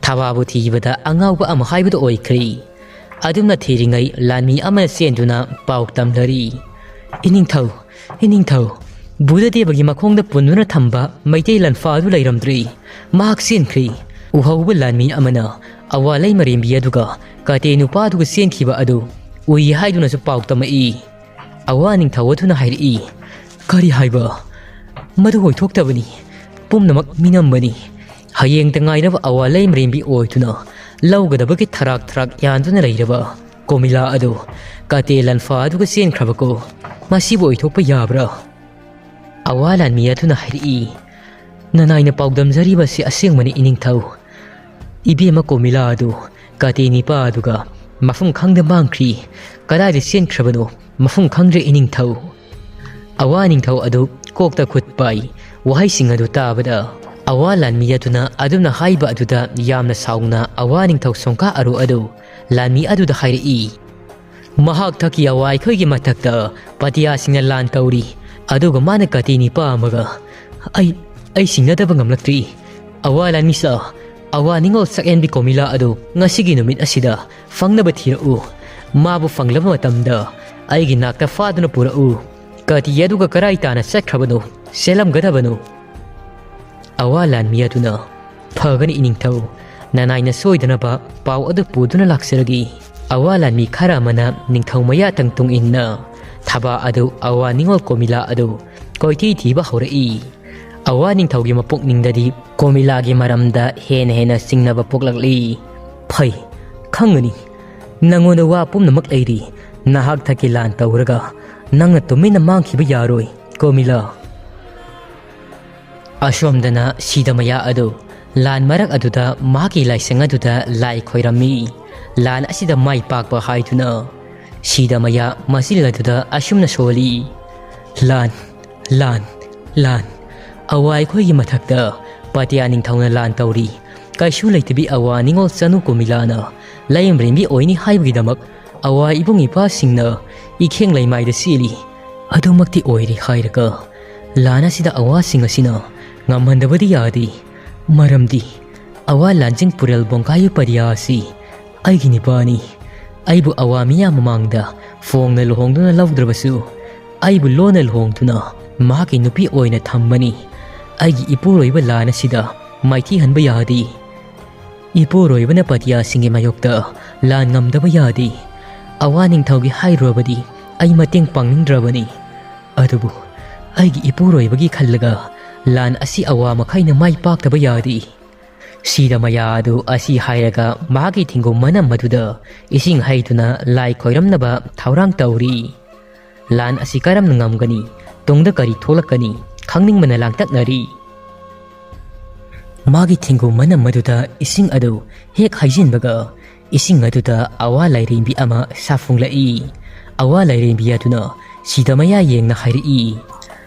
ꯊꯕꯥꯕꯨ ꯊꯤꯕꯗ ꯑꯉꯥꯎꯕ ꯑꯃ ꯍꯥꯏꯕꯗꯨ ꯑꯣꯏꯈ꯭ꯔꯦ꯫ ꯑꯗꯨꯝꯅ ꯊꯤꯔꯤꯉꯩ ꯂꯥꯟꯃꯤ ꯑꯃꯅ ꯆꯦꯟꯗꯨꯅ ꯄꯥꯎ ꯇꯝꯂꯔꯤ, "ꯏꯅꯤꯡꯊꯧ, ꯏꯅꯤꯡꯊꯧ, ꯕꯨꯙꯗꯦꯕꯒꯤ ꯃꯈꯣꯡꯗ ꯄꯨꯟꯗꯨꯅ ꯊꯝꯕ ꯃꯩꯇꯩ ꯂꯟꯐꯥ ꯑꯗꯨ ꯂꯩꯔꯝꯗ꯭ꯔꯦ꯫ ꯃꯍꯥꯛ ꯆꯦꯟꯈ꯭ꯔꯦ꯫" ꯎꯍꯧꯕ ꯂꯥꯟꯃꯤ ꯑꯃꯅ ꯑꯋꯥ ꯂꯩꯃꯔꯦꯝꯕꯤ ꯑꯗꯨꯒ ꯀꯇꯦ ꯅꯨꯄꯥ ꯑꯗꯨꯒ ꯆꯦꯟꯈꯤꯕ ꯑꯗꯨ ꯎꯏ ꯍꯥꯏꯗꯨꯅꯁꯨ ꯄꯥꯎ ꯇꯝꯃꯛꯏ꯫ ꯑꯋꯥ ꯅꯤꯡꯊꯧ ꯑꯗꯨꯅ ꯍꯥꯏꯔꯛꯏ, "ꯀꯔꯤ ꯍꯥꯏꯕ? ꯃꯗꯨ ꯑꯣꯏꯊꯣꯛꯇꯕꯅꯤ꯫ ꯄꯨꯝꯅꯃꯛ ꯃꯤꯅꯝꯕꯅꯤ꯫ ꯍꯌꯦꯡꯇ ꯉꯥꯏꯔꯕ ꯑꯋꯥ ꯂꯩꯃꯔꯦꯝꯕꯤ ꯑꯣꯏꯗꯨꯅ ꯂꯧꯒꯗꯕꯒꯤ ꯊꯔꯥꯛ ꯊꯔꯥꯛ ꯌꯥꯟꯗꯨꯅ ꯂꯩꯔꯕ ꯀꯣꯃꯤꯂꯥ ꯑꯗꯨ ꯀꯥꯇꯦ ꯂꯟꯐꯥ ꯑꯗꯨꯒ ꯆꯦꯟꯈ꯭ꯔꯕꯀꯣ꯫ ꯃꯁꯤꯕꯨ ꯑꯣꯏꯊꯣꯛꯄ ꯌꯥꯕ꯭ꯔꯥ? ꯑꯋꯥ ꯂꯥꯟꯃꯤ ꯑꯗꯨꯅ ꯍꯥꯏꯔꯛꯏ, "ꯅꯅꯥꯏꯅ ꯄꯥꯎꯗꯝꯖꯔꯤꯕꯁꯤ ꯑꯁꯦꯡꯕꯅꯤ ꯏꯅꯤꯡꯊꯧ꯫ ꯏꯕꯦꯝꯃ ꯀꯣꯃꯤꯂꯥ ꯑꯗꯨ ꯀꯥꯇꯦ ꯅꯤꯄꯥ ꯑꯗꯨꯒ ꯃꯐꯝ ꯈꯪꯗ ꯃꯥꯡꯈ꯭ꯔꯤ꯫ ꯀꯗꯥꯏꯗ ꯆꯦꯟꯈ꯭ꯔꯕꯅꯣ ꯃꯐꯝ ꯈꯪꯗ꯭ꯔꯦ ꯏꯅꯤꯡꯊꯧ꯫" ꯑꯋꯥ ꯅꯤꯡꯊꯧ ꯑꯗꯨ ꯀꯣꯛꯇ ꯈꯨꯠ ꯄꯥꯏ꯫ ꯋꯥꯍꯩꯁꯤꯡ ꯑꯗꯨ ꯇꯥꯕꯗ ꯑꯋꯥ ꯂꯥꯟꯃꯤ ꯑꯗꯨꯅ ꯑꯗꯨꯝꯅ ꯍꯥꯏꯕ ꯑꯗꯨꯗ ꯌꯥꯝꯅ ꯁꯥꯎꯅ ꯑꯋꯥ ꯅꯤꯡꯊꯧ ꯁꯣꯡꯀꯥ ꯑꯔꯨ ꯑꯗꯨ ꯂꯥꯟꯃꯤ ꯑꯗꯨꯗ ꯍꯥꯏꯔꯛꯏ, "ꯃꯍꯥꯛ ꯊꯛꯀꯤ ꯑꯋꯥ ꯑꯩꯈꯣꯏꯒꯤ ꯃꯊꯛꯇ ꯄꯥꯇꯤꯌꯥꯁꯤꯡꯅ ꯂꯥꯟ ꯇꯧꯔꯤ, ꯑꯗꯨꯒ ꯃꯥꯅ ꯀꯥꯇꯤ ꯅꯤꯄꯥ ꯑꯃꯒ ꯑꯩ, ꯑꯩ ꯁꯤꯡꯅꯗꯕ ꯉꯝꯂꯛꯇ꯭ꯔꯤ꯫ ꯑꯋꯥ ꯂꯥꯟꯃꯤꯁꯥ, ꯑꯋꯥ ꯅꯤꯡꯉꯣꯜ ꯁꯛꯍꯦꯟꯕꯤ ꯀꯣꯃꯤꯂꯥ ꯑꯗꯨ ꯉꯁꯤꯒꯤ ꯅꯨꯃꯤꯠ ꯑꯁꯤꯗ ꯐꯪꯅꯕ ꯊꯤꯔꯛꯎ꯫ ꯃꯥꯕꯨ ꯐꯪꯂꯕ ꯃꯇꯝꯗ ꯑꯩꯒꯤ ꯅꯥꯛꯇ ꯐꯥꯗꯨꯅ ꯄꯨꯔꯛꯎ꯫ ꯀꯥꯇꯤ ꯑꯗꯨꯒ ꯀꯔꯥꯏ ꯇꯥꯅ ꯆꯠꯈ꯭ꯔꯕꯅꯣ? ꯆꯦꯜꯂꯝꯒꯗꯕꯅꯣ?" ꯑꯋꯥ ꯂꯥꯟꯃꯤ ꯑꯗꯨꯅ, "ꯐꯒꯅꯤ ꯏꯅꯤꯡꯊꯧ, ꯅꯅꯥꯏꯅ ꯁꯣꯏꯗꯅꯕ ꯄꯥꯎ ꯑꯗꯨ ꯄꯨꯗꯨꯅ ꯂꯥꯛꯆꯔꯒꯦ꯫" ꯑꯋꯥ ꯂꯥꯟꯃꯤ ꯈꯔ ꯑꯃꯅ ꯅꯤꯡꯊꯧ ꯃꯌꯥꯇꯪ ꯇꯨꯡ ꯏꯟꯅ ꯊꯕꯥ ꯑꯗꯨ ꯑꯋꯥ ꯅꯤꯡꯉꯣꯜ ꯀꯣꯃꯤꯂꯥ ꯑꯗꯨ ꯀꯣꯏꯊꯤ ꯊꯤꯕ ꯍꯧꯔꯛꯏ꯫ ꯑꯋꯥ ꯅꯤꯡꯊꯧꯒꯤ ꯃꯄꯨꯛꯅꯤꯡꯗꯗꯤ ꯀꯣꯃꯤꯂꯥꯒꯤ ꯃꯔꯝꯗ ꯍꯦꯟꯅ ꯍꯦꯟꯅ ꯆꯤꯡꯅꯕ ꯄꯣꯛꯂꯛꯂꯤ꯫ "ꯐꯩ, ꯈꯪꯒꯅꯤ꯫ ꯅꯪꯉꯣꯟꯗ ꯋꯥ ꯄꯨꯝꯅꯃꯛ ꯂꯩꯔꯤ꯫ ꯅꯍꯥꯛ ꯊꯛꯀꯤ ꯂꯥꯟ ꯇꯧꯔꯒ ꯅꯪꯅ ꯇꯨꯃꯤꯟꯅ ꯃꯥꯡꯈꯤꯕ ꯌꯥꯔꯣꯏ, ꯀꯣꯃꯤꯂꯥ꯫" ꯑꯁꯣꯝꯗꯅ ꯁꯤꯗꯃꯌꯥ ꯑꯗꯨ ꯂꯥꯟ ꯃꯔꯛ ꯑꯗꯨꯗ ꯃꯍꯥꯛꯀꯤ ꯂꯥꯏꯁꯪ ꯑꯗꯨꯗ ꯂꯥꯏ ꯈꯣꯏꯔꯝꯃꯤ꯫ ꯂꯥꯟ ꯑꯁꯤꯗ ꯃꯥꯏ ꯄꯥꯛꯄ ꯍꯥꯏꯗꯨꯅ ꯁꯤꯗꯃꯌꯥ ꯃꯆꯤꯜ ꯑꯗꯨꯗ ꯑꯁꯨꯝꯅ ꯁꯣꯜꯂꯤ, "ꯂꯥꯟ, ꯂꯥꯟ, ꯂꯥꯟ꯫ ꯑꯋꯥ ꯑꯩꯈꯣꯏꯒꯤ ꯃꯊꯛꯇ ꯄꯥꯇꯤꯌꯥ ꯅꯤꯡꯊꯧꯅ ꯂꯥꯟ ꯇꯧꯔꯤ꯫ ꯀꯩꯁꯨ ꯂꯩꯇꯕꯤ ꯑꯋꯥ ꯅꯤꯡꯉꯣꯜ ꯆꯅꯨ ꯀꯨꯃꯤꯂꯥꯅ ꯂꯥꯏꯌꯦꯡꯕꯤꯔꯦꯝꯕꯤ ꯑꯣꯏꯅꯤ ꯍꯥꯏꯕꯒꯤꯗꯃꯛ ꯑꯋꯥ ꯏꯕꯨꯡ ꯏꯄꯥꯁꯤꯡꯅ ꯏꯈꯦꯡ ꯂꯩꯃꯥꯏꯗ ꯆꯦꯜꯂꯤ꯫ ꯑꯗꯨꯃꯛꯇꯤ ꯑꯣꯏꯔꯦ ꯍꯥꯏꯔꯒ ꯂꯥꯟ ꯑꯁꯤꯗ ꯑꯋꯥꯁꯤꯡ ꯑꯁꯤꯅ ꯉꯝꯍꯟꯗꯕꯗꯤ ꯌꯥꯗꯦ꯫ ꯃꯔꯝꯗꯤ ꯑꯋꯥ ꯂꯥꯟꯖꯤꯡ ꯄꯨꯔꯦꯜ ꯕꯣꯡꯀꯥꯌꯨ ꯄꯔꯤꯌꯥ ꯑꯁꯤ ꯑꯩꯒꯤ ꯅꯤꯄꯥꯅꯤ꯫ ꯑꯩꯕꯨ ꯑꯋꯥ ꯃꯤꯌꯥꯝ ꯃꯃꯥꯡꯗ ꯐꯣꯡꯅ ꯂꯨꯍꯣꯡꯗꯨꯅ ꯂꯧꯗ꯭ꯔꯕꯁꯨ, ꯑꯩꯕꯨ ꯂꯣꯟꯅ ꯂꯨꯍꯣꯡꯗꯨꯅ ꯃꯍꯥꯛꯀꯤ ꯅꯨꯄꯤ ꯑꯣꯏꯅ ꯊꯝꯕꯅꯤ꯫ ꯑꯩꯒꯤ ꯏꯄꯨꯔꯣꯏꯕ ꯂꯥꯟ ꯑꯁꯤꯗ ꯃꯥꯏꯊꯤꯍꯟꯕ ꯌꯥꯗꯦ꯫ ꯏꯄꯨꯔꯣꯏꯕꯅ ꯄꯥꯇꯤꯌꯥꯁꯤꯡꯒꯤ ꯃꯥꯌꯣꯛꯇ ꯂꯥꯟ ꯉꯝꯗꯕ ꯌꯥꯗꯦ꯫ ꯑꯋꯥ ꯅꯤꯡꯊꯧꯒꯤ ꯍꯥꯏꯔꯨꯔꯕꯗꯤ ꯑꯩ ꯃꯇꯦꯡ ꯄꯥꯡꯅꯤꯡꯗ꯭ꯔꯕꯅꯤ꯫ ꯑꯗꯨꯕꯨ ꯑꯩꯒꯤ ꯏꯄꯨꯔꯣꯏꯕꯒꯤ ꯈꯜꯂꯒ ꯂꯥꯟ ꯑꯁꯤ ꯑꯋꯥ ꯃꯈꯩꯅ ꯃꯥꯏ ꯄꯥꯛꯇꯕ ꯌꯥꯗꯦ꯫ ꯁꯤꯗ ꯃꯌꯥ ꯑꯗꯨ ꯑꯁꯤ ꯍꯥꯏꯔꯒ ꯃꯍꯥꯛꯀꯤ ꯊꯦꯡꯒꯨ ꯃꯅꯝ ꯑꯗꯨꯗ ꯏꯁꯤꯡ ꯍꯩꯗꯨꯅ ꯂꯥꯏ ꯈꯣꯏꯔꯝꯅꯕ ꯊꯧꯔꯥꯡ ꯇꯧꯔꯤ꯫ ꯂꯥꯟ ꯑꯁꯤ ꯀꯔꯝꯅ ꯉꯝꯒꯅꯤ? ꯇꯨꯡꯗ ꯀꯔꯤ ꯊꯣꯛꯂꯛꯀꯅꯤ? ꯈꯪꯅꯤꯡꯕꯅ ꯂꯥꯡꯇꯛꯅꯔꯤ꯫ ꯃꯥꯒꯤ ꯊꯦꯡꯒꯨ ꯃꯅꯝ ꯑꯗꯨꯗ ꯏꯁꯤꯡ ꯑꯗꯨ ꯍꯦꯛ ꯍꯩꯖꯤꯟꯕꯒ ꯏꯁꯤꯡ ꯑꯗꯨꯗ ꯑꯋꯥ ꯂꯥꯏꯔꯦꯝꯕꯤ ꯑꯃ ꯁꯥꯐꯣꯡꯂꯛꯏ꯫ ꯑꯋꯥ ꯂꯥꯏꯔꯦꯝꯕꯤ ꯑꯗꯨꯅ ꯁꯤꯗ ꯃꯌꯥ ꯌꯦꯡꯅ ꯍꯥꯏꯔꯛꯏ,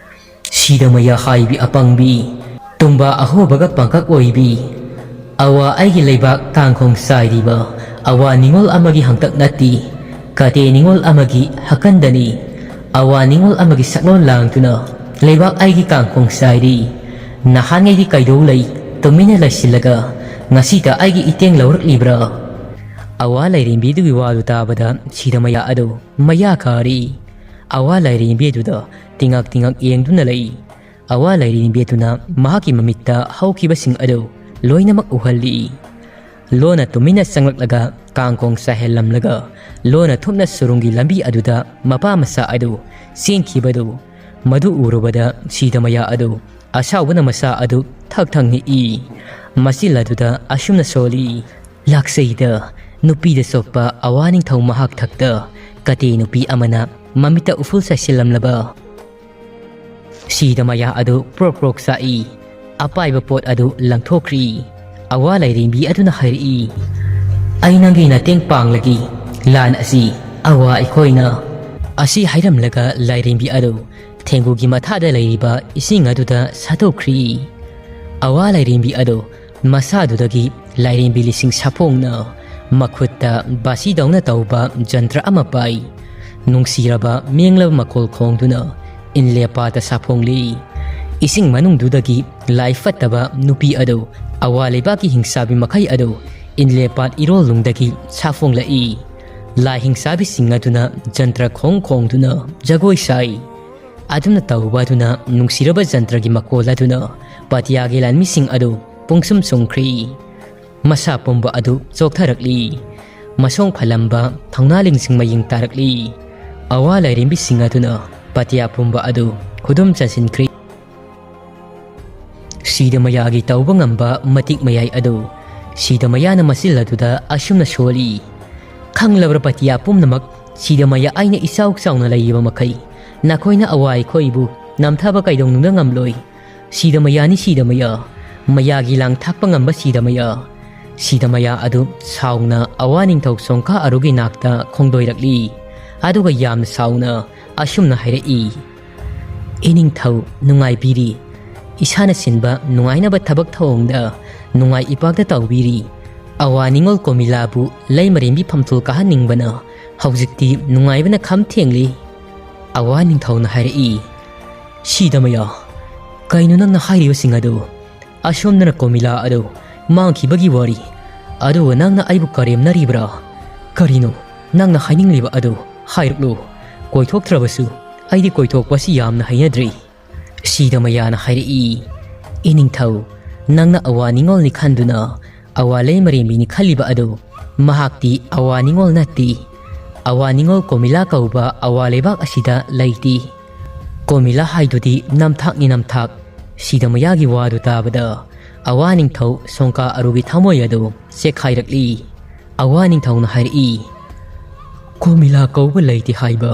"ꯁꯤꯗ ꯃꯌꯥ ꯍꯥꯏꯕꯤ ꯑꯄꯪꯕꯤ, ꯇꯨꯝꯕ ꯑꯍꯣꯕꯒ ꯄꯥꯡꯀꯛ ꯑꯣꯏꯕꯤ, ꯑꯋꯥ ꯑꯩꯒꯤ ꯂꯩꯕꯥꯛ ꯀꯥꯡꯈꯣꯡ ꯆꯥꯏꯔꯤꯕ ꯑꯋꯥ ꯅꯤꯉꯣꯜ ꯑꯃꯒꯤ ꯍꯪꯇꯛ ꯅꯠꯇꯦ, ꯀꯥꯇꯦ ꯅꯤꯉꯣꯜ ꯑꯃꯒꯤ ꯍꯛꯀꯟꯗꯅꯤ꯫ ꯑꯋꯥ ꯅꯤꯉꯣꯜ ꯑꯃꯒꯤ ꯁꯛꯂꯣꯟ ꯂꯥꯡꯗꯨꯅ ꯂꯩꯕꯥꯛ ꯑꯩꯒꯤ ꯀꯥꯡꯈꯣꯡ ꯆꯥꯏꯔꯤ꯫ ꯅꯍꯥꯟꯉꯩꯗꯤ ꯀꯩꯗꯧ ꯂꯩ? ꯇꯨꯃꯤꯟꯅ ꯂꯩꯁꯤꯜꯂꯒ ꯉꯁꯤꯗ ꯑꯩꯒꯤ ꯏꯇꯦꯡ ꯂꯧꯔꯛꯂꯤꯕ꯭ꯔꯥ?" ꯑꯋꯥ ꯂꯥꯏꯔꯦꯝꯕꯤꯗꯨꯒꯤ ꯋꯥꯗꯨ ꯇꯥꯕꯗ ꯁꯤꯗ ꯃꯌꯥ ꯑꯗꯨ ꯃꯌꯥ ꯀꯥꯔꯤ꯫ ꯑꯋꯥ ꯂꯥꯏꯔꯦꯝꯕꯤ ꯑꯗꯨꯗ ꯇꯤꯉꯛ ꯇꯤꯉꯛ ꯌꯦꯡꯗꯨꯅ ꯂꯩ꯫ ꯑꯋꯥ ꯂꯥꯏꯔꯦꯝꯕꯤ ꯑꯗꯨꯅ ꯃꯍꯥꯛꯀꯤ ꯃꯃꯤꯠꯇ ꯍꯧꯈꯤꯕꯁꯤꯡ ꯑꯗꯨ ꯂꯣꯏꯅꯃꯛ ꯎꯍꯜꯂꯤ꯫ ꯂꯣꯟꯅ ꯇꯨꯃꯤꯟꯅ ꯆꯪꯂꯛꯂꯒ ꯀꯥꯡꯈꯣꯡ ꯆꯥꯏꯍꯜꯂꯝꯂꯒ ꯂꯣꯟꯅ ꯊꯨꯞꯅ ꯁꯨꯔꯨꯡꯒꯤ ꯂꯝꯕꯤ ꯑꯗꯨꯗ ꯃꯄꯥ ꯃꯆꯥ ꯑꯗꯨ ꯆꯦꯟꯈꯤꯕꯗꯨ, ꯃꯗꯨ ꯎꯔꯨꯕꯗ ꯁꯤꯗꯃꯌꯥ ꯑꯗꯨ ꯑꯁꯥꯎꯕꯅ ꯃꯆꯥ ꯑꯗꯨ ꯊꯛ ꯊꯛ ꯅꯤꯛꯏ꯫ ꯃꯆꯤꯜ ꯑꯗꯨꯗ ꯑꯁꯨꯝꯅ ꯁꯣꯜꯂꯤ, "ꯂꯥꯛꯆꯩꯗ, ꯅꯨꯄꯤꯗ ꯆꯣꯞꯄ ꯑꯋꯥ ꯅꯤꯡꯊꯧ ꯃꯍꯥꯛ ꯊꯛꯇ ꯀꯇꯦ ꯅꯨꯄꯤ ꯑꯃꯅ ꯃꯃꯤꯠꯇ ꯎꯐꯨꯜ ꯆꯥꯏꯁꯤꯜꯂꯝꯂꯕ?" ꯁꯤꯗ ꯃꯌꯥ ꯑꯗꯨ ꯄ꯭ꯔꯣꯛ ꯄ꯭ꯔꯣꯛ ꯆꯥꯛꯏ꯫ ꯑꯄꯥꯏꯕ ꯄꯣꯠ ꯑꯗꯨ ꯂꯪꯊꯣꯛꯈ꯭ꯔꯤ꯫ ꯑꯋꯥ ꯂꯥꯏꯔꯦꯝꯕꯤ ꯑꯗꯨꯅ ꯍꯥꯏꯔꯛꯏ, "ꯑꯩ ꯅꯪꯒꯤ ꯅꯇꯦꯡ ꯄꯥꯡꯂꯒꯦ꯫ ꯂꯥꯟ ꯑꯁꯤ ꯑꯋꯥ ꯑꯩꯈꯣꯏꯅ"꯫ ꯑꯁꯤ ꯍꯥꯏꯔꯝꯂꯒ ꯂꯥꯏꯔꯦꯝꯕꯤ ꯑꯗꯨ ꯊꯦꯡꯒꯨꯒꯤ ꯃꯊꯥꯗ ꯂꯩꯔꯤꯕ ꯏꯁꯤꯡ ꯑꯗꯨꯗ ꯁꯥꯗꯣꯛꯈ꯭ꯔꯤ꯫ ꯑꯋꯥ ꯂꯥꯏꯔꯦꯝꯕꯤ ꯑꯗꯨ ꯃꯁꯥꯗꯨꯗꯒꯤ ꯂꯥꯏꯔꯦꯝꯕꯤ ꯂꯤꯁꯤꯡ ꯁꯥꯐꯣꯡꯅ ꯃꯈꯨꯠꯇ ꯕꯥꯁꯤꯗꯧꯅ ꯇꯧꯕ ꯖꯟꯇ꯭ꯔ ꯑꯃ ꯄꯥꯏ꯫ ꯅꯨꯡꯁꯤꯔꯕ ꯃꯦꯡꯂꯕ ꯃꯈꯣꯜ ꯈꯣꯡꯗꯨꯅ ꯏꯟꯂꯦ ꯄꯥꯠꯇ ꯁꯥꯐꯣꯡꯂꯤ꯫ ꯏꯁꯤꯡ ꯃꯅꯨꯡꯗꯨꯗꯒꯤ ꯂꯥꯏ ꯐꯠꯇꯕ ꯅꯨꯄꯤ ꯑꯗꯨ ꯑꯋꯥ ꯂꯩꯕꯥꯛꯀꯤ ꯍꯤꯡꯆꯥꯕꯤ ꯃꯈꯩ ꯑꯗꯨ ꯏꯟꯂꯦ ꯄꯥꯠ ꯏꯔꯣꯜꯅꯨꯡꯗꯒꯤ ꯁꯥꯐꯣꯡꯂꯛꯏ꯫ ꯂꯥꯏ ꯍꯤꯡꯆꯥꯕꯤꯁꯤꯡ ꯑꯗꯨꯅ ꯖꯟꯇ꯭ꯔ ꯈꯣꯡ ꯈꯣꯡꯗꯨꯅ ꯖꯒꯣꯏ ꯁꯥꯏ꯫ ꯑꯗꯨꯝꯅ ꯇꯧꯕ ꯑꯗꯨꯅ ꯅꯨꯡꯁꯤꯔꯕ ꯖꯟꯇ꯭ꯔꯒꯤ ꯃꯈꯣꯜ ꯑꯗꯨꯅ ꯄꯇꯤꯌꯥꯒꯤ ꯂꯥꯟꯃꯤꯁꯤꯡ ꯑꯗꯨ ꯄꯨꯡꯁꯨꯝ ꯁꯨꯝꯈ꯭ꯔꯤ꯫ ꯃꯁꯥ ꯄꯨꯝꯕ ꯑꯗꯨ ꯆꯣꯛꯊꯔꯛꯂꯤ꯫ ꯃꯁꯣꯡ ꯐꯜꯂꯝꯕ ꯊꯧꯅꯥ ꯂꯤꯡꯁꯤꯡ ꯃꯌꯤꯡ ꯇꯥꯔꯛꯂꯤ꯫ ꯑꯋꯥ ꯂꯥꯏꯔꯦꯝꯕꯤꯁꯤꯡ ꯑꯗꯨꯅ ꯄꯇꯤꯌꯥ ꯄꯨꯝꯕ ꯑꯗꯨ ꯈꯨꯗꯨꯝ ꯆꯟꯁꯤꯟꯈ꯭ꯔꯦ꯫ ꯁꯤꯗꯃꯌꯥꯒꯤ ꯇꯧꯕ ꯉꯝꯕ ꯃꯇꯤꯛ ꯃꯌꯥꯏ ꯑꯗꯨ ꯁꯤꯗꯃꯌꯥꯅ ꯃꯆꯤꯜ ꯑꯗꯨꯗ ꯑꯁꯨꯝꯅ ꯁꯣꯜꯂꯤ꯫ ꯈꯪꯂꯕ꯭ꯔꯥ ꯄꯇꯤꯌꯥ ꯄꯨꯝꯅꯃꯛ, ꯁꯤꯗꯃꯌꯥ ꯑꯩꯅ ꯏꯆꯥꯎ ꯆꯥꯎꯅ ꯂꯩꯔꯤꯕ ꯃꯈꯩ ꯅꯈꯣꯏꯅ ꯑꯋꯥ ꯑꯩꯈꯣꯏꯕꯨ ꯅꯝꯊꯕ ꯀꯩꯗꯧꯅꯨꯡꯗ ꯉꯝꯂꯣꯏ꯫ ꯁꯤꯗꯃꯌꯥꯅꯤ ꯁꯤꯗꯃꯌꯥ, ꯃꯌꯥꯒꯤ ꯂꯥꯡ ꯊꯥꯛꯄ ꯉꯝꯕ ꯁꯤꯗꯃꯌꯥ꯫ ꯁꯤꯗꯃꯌꯥ ꯑꯗꯨ ꯁꯥꯎꯅ ꯑꯋꯥ ꯅꯤꯡꯊꯧ ꯁꯣꯡꯀꯥ ꯑꯔꯨꯒꯤ ꯅꯥꯛꯇ ꯈꯣꯡꯗꯣꯏꯔꯛꯂꯤ꯫ ꯑꯗꯨꯒ ꯌꯥꯝꯅ ꯁꯥꯎꯅ ꯑꯁꯨꯝꯅ ꯍꯥꯏꯔꯛꯏ, "ꯏꯅꯤꯡꯊꯧ ꯅꯨꯡꯉꯥꯏꯕꯤꯔꯤ꯫ ꯏꯁꯥꯅ ꯁꯤꯟꯕ ꯅꯨꯡꯉꯥꯏꯅꯕ ꯊꯕꯛ ꯊꯧꯑꯣꯡꯗ ꯅꯨꯡꯉꯥꯏ ꯏꯄꯥꯛꯇ ꯇꯧꯕꯤꯔꯤ꯫ ꯑꯋꯥ ꯅꯤꯡꯉꯣꯜ ꯀꯣꯃꯤꯂꯥꯕꯨ ꯂꯩꯃꯔꯦꯝꯕꯤ ꯐꯝꯊꯨꯜ ꯀꯥꯍꯟꯅꯤꯡꯕꯅ ꯍꯧꯖꯤꯛꯇꯤ ꯅꯨꯡꯉꯥꯏꯕꯅ ꯈꯝ ꯊꯦꯡꯂꯤ꯫" ꯑꯋꯥ ꯅꯤꯡꯊꯧꯅ ꯍꯥꯏꯔꯛꯏ, "ꯁꯤꯗꯃꯌꯥ, ꯀꯩꯅꯣ ꯅꯪꯅ ꯍꯥꯏꯔꯤꯕꯁꯤꯡ ꯑꯗꯨ? ꯑꯁꯣꯝꯗꯅ ꯀꯣꯃꯤꯂꯥ ꯑꯗꯨ ꯃꯥꯡꯈꯤꯕꯒꯤ ꯋꯥꯔꯤ, ꯑꯗꯨꯒ ꯅꯪꯅ ꯑꯩꯕꯨ ꯀꯔꯦꯝꯅꯔꯤꯕ꯭ꯔꯥ? ꯀꯔꯤꯅꯣ ꯅꯪꯅ ꯍꯥꯏꯅꯤꯡꯂꯤꯕ ꯑꯗꯨ? ꯍꯥꯏꯔꯛꯂꯨ꯫ ꯀꯣꯏꯊꯣꯛꯇ꯭ꯔꯕꯁꯨ ꯑꯩꯗꯤ ꯀꯣꯏꯊꯣꯛꯄꯁꯤ ꯌꯥꯝꯅ ꯍꯩꯅꯗ꯭ꯔꯤ꯫" ꯁꯤꯗꯃꯌꯥꯅ ꯍꯥꯏꯔꯛꯏ, "ꯏꯅꯤꯡꯊꯧ, ꯅꯪꯅ ꯑꯋꯥ ꯅꯤꯡꯉꯣꯜꯅꯤ ꯈꯟꯗꯨꯅ ꯑꯋꯥ ꯂꯩꯃꯔꯦꯝꯕꯤꯅꯤ ꯈꯜꯂꯤꯕ ꯑꯗꯨ, ꯃꯍꯥꯛꯇꯤ ꯑꯋꯥ ꯅꯤꯡꯉꯣꯜ ꯅꯠꯇꯦ꯫ ꯑꯋꯥ ꯅꯤꯡꯉꯣꯜ ꯀꯣꯃꯤꯂꯥ ꯀꯧꯕ ꯑꯋꯥ ꯂꯩꯕꯥꯛ ꯑꯁꯤꯗ ꯂꯩꯇꯦ꯫ ꯀꯣꯃꯤꯂꯥ ꯍꯥꯏꯗꯨꯗꯤ ꯅꯝꯊꯥꯛꯅꯤ ꯅꯝꯊꯥꯛ꯫" ꯁꯤꯗꯃꯌꯥꯒꯤ ꯋꯥꯗꯨ ꯇꯥꯕꯗ ꯑꯋꯥ ꯅꯤꯡꯊꯧ ꯁꯣꯡꯀꯥ ꯑꯔꯨꯒꯤ ꯊꯃꯣꯏ ꯑꯗꯨ ꯆꯦꯛꯈꯥꯏꯔꯛꯂꯤ꯫ ꯑꯋꯥ ꯅꯤꯡꯊꯧꯅ ꯍꯥꯏꯔꯛꯏ, "ꯀꯣꯃꯤꯂꯥ ꯀꯧꯕ ꯂꯩꯇꯦ ꯍꯥꯏꯕ?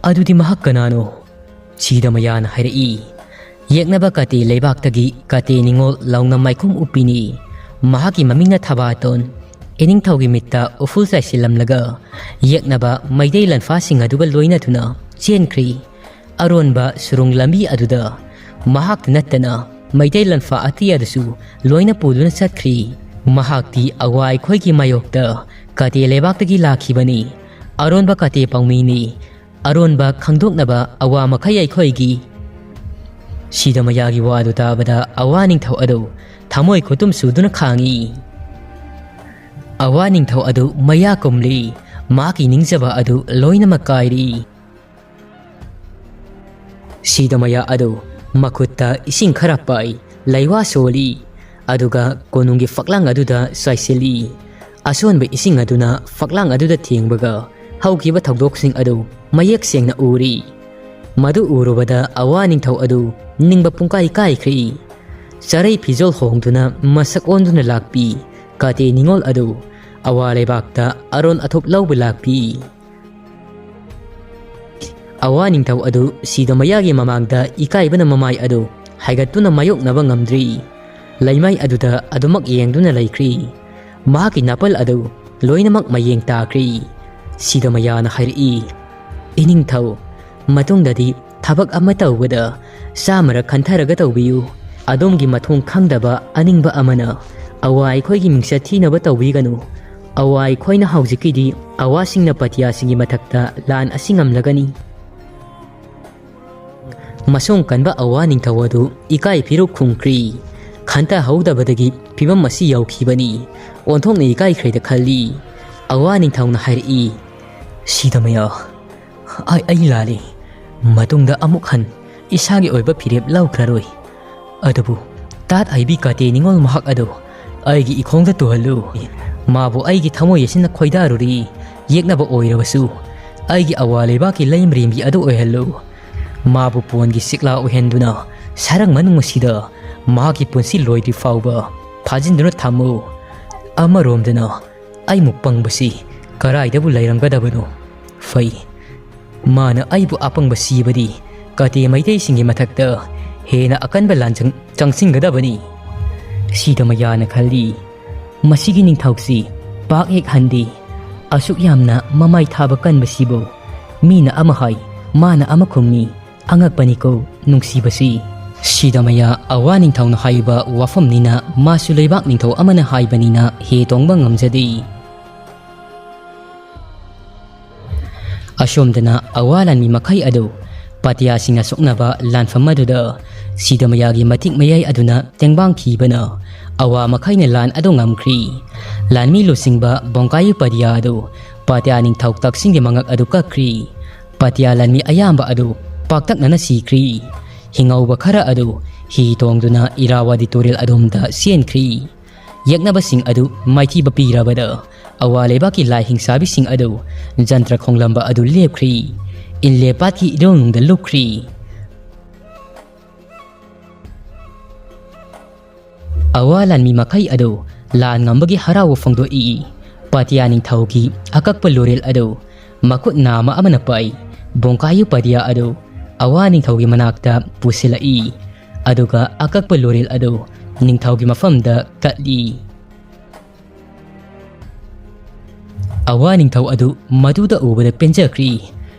ꯑꯗꯨꯗꯤ ꯃꯍꯥꯛ ꯀꯅꯥꯅꯣ?" ꯁꯤꯗꯃꯌꯥꯅ ꯍꯥꯏꯔꯛꯏ, "ꯌꯦꯛꯅꯕ ꯀꯥꯇꯦ ꯂꯩꯕꯥꯛꯇꯒꯤ ꯀꯥꯇꯦ ꯅꯤꯡꯉꯣꯜ ꯂꯥꯎꯅ ꯃꯥꯏꯈꯨꯝ ꯎꯞꯄꯤꯅꯤ꯫ ꯃꯍꯥꯛꯀꯤ ꯃꯃꯤꯡꯅ ꯊꯕꯥꯇꯣꯟ꯫" ꯏꯅꯤꯡꯊꯧꯒꯤ ꯃꯤꯠꯇ ꯎꯐꯨꯜ ꯆꯥꯏꯁꯤꯜꯂꯝꯂꯒ ꯌꯦꯛꯅꯕ ꯃꯩꯇꯩ ꯂꯟꯐꯥꯁꯤꯡ ꯑꯗꯨꯒ ꯂꯣꯏꯅꯗꯨꯅ ꯆꯦꯟꯈ꯭ꯔꯤ꯫ ꯑꯔꯣꯟꯕ ꯁꯨꯔꯨꯡ ꯂꯝꯕꯤ ꯑꯗꯨꯗ ꯃꯍꯥꯛꯇ ꯅꯠꯇꯅ ꯃꯩꯇꯩ ꯂꯟꯐꯥ ꯑꯇꯩ ꯑꯗꯨꯁꯨ ꯂꯣꯏꯅ ꯄꯨꯗꯨꯅ ꯆꯠꯈ꯭ꯔꯤ꯫ ꯃꯍꯥꯛꯇꯤ ꯑꯋꯥ ꯑꯩꯈꯣꯏꯒꯤ ꯃꯥꯌꯣꯛꯇ ꯀꯥꯇꯦ ꯂꯩꯕꯥꯛꯇꯒꯤ ꯂꯥꯛꯈꯤꯕꯅꯤ꯫ ꯑꯔꯣꯟꯕ ꯀꯥꯇꯦ ꯄꯥꯎꯃꯤꯅꯤ꯫ ꯑꯔꯣꯟꯕ ꯈꯪꯗꯣꯛꯅꯕ ꯑꯋꯥ ꯃꯈꯩ ꯑꯩꯈꯣꯏꯒꯤ꯫ ꯁꯤꯗꯃꯌꯥꯒꯤ ꯋꯥꯗꯨ ꯇꯥꯕꯗ ꯑꯋꯥ ꯅꯤꯡꯊꯧ ꯑꯗꯨ ꯊꯃꯣꯏ ꯈꯨꯇꯨꯝ ꯁꯨꯗꯨꯅ ꯈꯥꯡꯉꯤ꯫ ꯑꯋꯥ ꯅꯤꯡꯊꯧ ꯑꯗꯨ ꯃꯌꯥ ꯀꯨꯝꯂꯤ꯫ ꯃꯍꯥꯛꯀꯤ ꯅꯤꯡꯖꯕ ꯑꯗꯨ ꯂꯣꯏꯅꯃꯛ ꯀꯥꯏꯔꯤ꯫ ꯁꯤꯗꯃꯌꯥ ꯑꯗꯨ ꯃꯈꯨꯠꯇ ꯏꯁꯤꯡ ꯈꯔ ꯄꯥꯏ, ꯂꯩꯋꯥ ꯁꯣꯜꯂꯤ, ꯑꯗꯨꯒ ꯀꯣꯅꯨꯡꯒꯤ ꯐꯛꯂꯥꯡ ꯑꯗꯨꯗ ꯆꯥꯏꯁꯤꯜꯂꯤ꯫ ꯑꯁꯣꯟꯕ ꯏꯁꯤꯡ ꯑꯗꯨꯅ ꯐꯛꯂꯥꯡ ꯑꯗꯨꯗ ꯊꯦꯡꯕꯒ ꯍꯧꯈꯤꯕ ꯊꯧꯗꯣꯛꯁꯤꯡ ꯑꯗꯨ ꯃꯌꯦꯛ ꯁꯦꯡꯅ ꯎꯔꯤ꯫ ꯃꯗꯨ ꯎꯔꯨꯕꯗ ꯑꯋꯥ ꯅꯤꯡꯊꯧ ꯑꯗꯨ ꯅꯤꯡꯕ ꯄꯨꯡꯀꯥꯏ ꯀꯥꯏꯈ꯭ꯔꯦ꯫ ꯆꯔꯩ ꯐꯤꯖꯣꯜ ꯍꯣꯡꯗꯨꯅ ꯃꯁꯛ ꯑꯣꯟꯗꯨꯅ ꯂꯥꯛꯄꯤ ꯀꯥꯇꯦ ꯅꯤꯉꯣꯜ ꯑꯗꯨ ꯑꯋꯥ ꯂꯩꯕꯥꯛꯇ ꯑꯔꯣꯟ ꯑꯊꯨꯞ ꯂꯧꯕ ꯂꯥꯛꯄꯤ꯫ ꯑꯋꯥ ꯅꯤꯡꯊꯧ ꯑꯗꯨ ꯁꯤꯗꯃꯌꯥꯒꯤ ꯃꯃꯥꯡꯗ ꯏꯀꯥꯏꯕꯅ ꯃꯃꯥꯏ ꯑꯗꯨ ꯍꯥꯏꯒꯠꯇꯨꯅ ꯃꯥꯌꯣꯛꯅꯕ ꯉꯝꯗ꯭ꯔꯤ꯫ ꯂꯩꯃꯥꯏ ꯑꯗꯨꯗ ꯑꯗꯨꯃꯛ ꯌꯦꯡꯗꯨꯅ ꯂꯩꯈ꯭ꯔꯤ꯫ ꯃꯍꯥꯛꯀꯤ ꯅꯥꯄꯜ ꯑꯗꯨ ꯂꯣꯏꯅꯃꯛ ꯃꯌꯦꯡ ꯇꯥꯈ꯭ꯔꯤ꯫ ꯁꯤꯗꯃꯌꯥꯅ ꯍꯥꯏꯔꯛꯏ, "ꯏꯅꯤꯡꯊꯧ, ꯃꯇꯨꯡꯗꯗꯤ ꯊꯕꯛ ꯑꯃ ꯇꯧꯕꯗ ꯆꯥꯝꯃꯔꯛ ꯈꯟꯊꯔꯒ ꯇꯧꯕꯤꯌꯨ꯫ ꯑꯗꯣꯝꯒꯤ ꯃꯊꯣꯡ ꯈꯪꯗꯕ ꯑꯅꯤꯡꯕ ꯑꯃꯅ ꯑꯋꯥ ꯑꯩꯈꯣꯏꯒꯤ ꯃꯤꯡꯆꯠ ꯊꯤꯅꯕ ꯇꯧꯕꯤꯒꯅꯨ꯫ ꯑꯋꯥ ꯑꯩꯈꯣꯏꯅ ꯍꯧꯖꯤꯛꯀꯤꯗꯤ ꯑꯋꯥꯁꯤꯡꯅ ꯄꯇꯤꯌꯥꯁꯤꯡꯒꯤ ꯃꯊꯛꯇ ꯂꯥꯟ ꯑꯁꯤ ꯉꯝꯂꯒꯅꯤ꯫" ꯃꯁꯣꯡ ꯀꯟꯕ ꯑꯋꯥ ꯅꯤꯡꯊꯧ ꯑꯗꯨ ꯏꯀꯥꯏ ꯐꯤꯔꯨꯛ ꯈꯨꯝꯈ꯭ꯔꯤ꯫ ꯈꯟꯊꯍꯧꯗꯕꯗꯒꯤ ꯐꯤꯕꯝ ꯑꯁꯤ ꯌꯧꯈꯤꯕꯅꯤ꯫ ꯑꯣꯟꯊꯣꯛꯅ ꯏꯀꯥꯏꯈ꯭ꯔꯦꯗ ꯈꯜꯂꯤ꯫ ꯑꯋꯥ ꯅꯤꯡꯊꯧꯅ ꯍꯥꯏꯔꯛꯏ, "ꯁꯤꯗꯃꯌꯥ, ꯑꯩ, ꯑꯩ ꯂꯥꯜꯂꯤ꯫ ꯃꯇꯨꯡꯗ ꯑꯃꯨꯛ ꯍꯟ ꯏꯁꯥꯒꯤ ꯑꯣꯏꯕ ꯐꯤꯔꯦꯞ ꯂꯧꯈ꯭ꯔꯔꯣꯏ꯫ ꯑꯗꯨꯕꯨ ꯇꯥꯠ ꯍꯩꯕꯤ ꯀꯥꯇꯦ ꯅꯤꯉꯣꯜ ꯃꯍꯥꯛ ꯑꯗꯨ ꯑꯩꯒꯤ ꯏꯈꯣꯡꯗ ꯇꯨꯍꯜꯂꯨ꯫ ꯃꯥꯕꯨ ꯑꯩꯒꯤ ꯊꯃꯣꯏ ꯑꯁꯤꯅ ꯈꯣꯏꯗꯥꯔꯨꯔꯤ꯫ ꯌꯦꯛꯅꯕ ꯑꯣꯏꯔꯕꯁꯨ ꯑꯩꯒꯤ ꯑꯋꯥ ꯂꯩꯕꯥꯛꯀꯤ ꯂꯩꯃꯔꯦꯝꯕꯤ ꯑꯗꯨ ꯑꯣꯏꯍꯜꯂꯨ꯫ ꯃꯥꯕꯨ ꯄꯣꯟꯒꯤ ꯁꯤꯛꯂꯥ ꯑꯣꯏꯍꯟꯗꯨꯅ ꯁꯔꯛ ꯃꯅꯨꯡ ꯑꯁꯤꯗ ꯃꯍꯥꯛꯀꯤ ꯄꯨꯟꯁꯤ ꯂꯣꯏꯗ꯭ꯔꯤ ꯐꯥꯎꯕ ꯐꯥꯖꯤꯟꯗꯨꯅ ꯊꯝꯃꯨ꯫ ꯑꯃꯔꯣꯝꯗꯅ ꯑꯩꯃꯨꯛ ꯄꯪꯕꯁꯤ ꯀꯔꯥꯏꯗꯕꯨ ꯂꯩꯔꯝꯒꯗꯕꯅꯣ? ꯐꯩ, ꯃꯥꯅ ꯑꯩꯕꯨ ꯑꯄꯪꯕ ꯁꯤꯕꯗꯤ ꯀꯥꯇꯦ ꯃꯩꯇꯩꯁꯤꯡꯒꯤ ꯃꯊꯛꯇ ꯍꯦꯟꯅ ꯑꯀꯟꯕ ꯂꯥꯟꯖꯪ ꯆꯪꯁꯤꯟꯒꯗꯕꯅꯤ꯫" ꯁꯤꯗꯃꯌꯥꯅ ꯈꯜꯂꯤ, "ꯃꯁꯤꯒꯤ ꯅꯤꯡꯊꯧꯁꯤ ꯄꯥꯛ ꯍꯦꯛ ꯍꯟꯗꯦ꯫ ꯑꯁꯨꯛ ꯌꯥꯝꯅ ꯃꯃꯥꯏ ꯊꯥꯕ ꯀꯟꯕꯁꯤꯕꯨ ꯃꯤꯅ ꯑꯃ ꯍꯥꯏ, ꯃꯥꯅ ꯑꯃ ꯈꯨꯝꯃꯤ꯫ ꯑꯉꯛꯄꯅꯤꯀꯣ ꯅꯨꯡꯁꯤꯕꯁꯤ꯫" ꯁꯤꯗꯃꯌꯥ ꯑꯋꯥ ꯅꯤꯡꯊꯧꯅ ꯍꯥꯏꯕ ꯋꯥꯐꯝꯅꯤꯅ, ꯃꯥꯁꯨ ꯂꯩꯕꯥꯛ ꯅꯤꯡꯊꯧ ꯑꯃꯅ ꯍꯥꯏꯕꯅꯤꯅ ꯍꯦ ꯇꯣꯡꯕ ꯉꯝꯖꯗꯦ꯫ ꯑꯁꯣꯝꯗꯅ ꯑꯋꯥ ꯂꯥꯟꯃꯤ ꯃꯈꯩ ꯑꯗꯨ ꯄꯥꯇꯤꯌꯥꯁꯤꯡꯅ ꯁꯣꯛꯅꯕ ꯂꯥꯟꯐꯝ ꯑꯗꯨꯗ ꯁꯤꯗꯃꯌꯥꯒꯤ ꯃꯇꯤꯛ ꯃꯌꯥꯏ ꯑꯗꯨꯅ ꯇꯦꯡꯕꯥꯡꯈꯤꯕꯅ ꯑꯋꯥ ꯃꯈꯩꯅ ꯂꯥꯟ ꯑꯗꯨ ꯉꯝꯈ꯭ꯔꯤ꯫ ꯂꯥꯟꯃꯤ ꯂꯨꯆꯤꯡꯕ ꯕꯣꯡꯀꯥꯌꯨ ꯄꯥꯇꯤꯌꯥ ꯑꯗꯨ ꯄꯥꯇꯤꯌꯥ ꯅꯤꯡꯊꯧ ꯇꯛꯁꯤꯡꯒꯤ ꯃꯉꯛ ꯑꯗꯨ ꯀꯛꯈ꯭ꯔꯤ꯫ ꯄꯥꯇꯤꯌꯥ ꯂꯥꯟꯃꯤ ꯑꯌꯥꯝꯕ ꯑꯗꯨ ꯄꯥꯛꯇꯛꯅꯅ ꯁꯤꯈ꯭ꯔꯤ꯫ ꯍꯤꯡꯍꯧꯕ ꯈꯔ ꯑꯗꯨ ꯍꯤ ꯇꯣꯡꯗꯨꯅ ꯏꯔꯥꯋꯥꯗꯤ ꯇꯨꯔꯦꯜ ꯑꯗꯣꯝꯗ ꯆꯦꯟꯈ꯭ꯔꯤ꯫ ꯌꯦꯛꯅꯕꯁꯤꯡ ꯑꯗꯨ ꯃꯥꯏꯊꯤꯕ ꯄꯤꯔꯕꯗ ꯑꯋꯥ ꯂꯩꯕꯥꯛꯀꯤ ꯂꯥꯏ ꯍꯤꯡꯁꯥꯕꯤꯁꯤꯡ ꯑꯗꯨ ꯖꯟꯇ꯭ꯔ ꯈꯣꯡꯂꯝꯕ ꯑꯗꯨ ꯂꯦꯞꯈ꯭ꯔꯤ꯫ ꯏꯟꯂꯦ ꯄꯥꯠꯀꯤ ꯏꯔꯣꯡꯅꯨꯡꯗ ꯂꯨꯞꯈ꯭ꯔꯤ꯫ ꯑꯋꯥ ꯂꯥꯟꯃꯤ ꯃꯈꯩ ꯑꯗꯨ ꯂꯥꯟ ꯉꯝꯕꯒꯤ ꯍꯔꯥꯎꯕ ꯐꯣꯡꯗꯣꯛꯏ꯫ ꯄꯥꯇꯤꯌꯥ ꯅꯤꯡꯊꯧꯒꯤ ꯑꯀꯛꯄ ꯂꯣꯔꯦꯜ ꯑꯗꯨ ꯃꯈꯨꯠ ꯅꯥꯝꯃ ꯑꯃꯅ ꯄꯥꯏ꯫ ꯕꯣꯡꯀꯥꯌꯨ ꯄꯥꯇꯤꯌꯥ ꯑꯗꯨ ꯑꯋꯥ ꯅꯤꯡꯊꯧꯒꯤ ꯃꯅꯥꯛꯇ ꯄꯨꯁꯤꯜꯂꯛꯏ, ꯑꯗꯨꯒ ꯑꯀꯛꯄ ꯂꯣꯔꯦꯜ ꯑꯗꯨ ꯅꯤꯡꯊꯧꯒꯤ ꯃꯐꯝꯗ ꯀꯠꯂꯤ꯫ ꯑꯋꯥ ꯅꯤꯡꯊꯧ ꯑꯗꯨ ꯃꯗꯨꯗ ꯎꯕꯗ ꯄꯦꯟꯖꯈ꯭ꯔꯤ꯫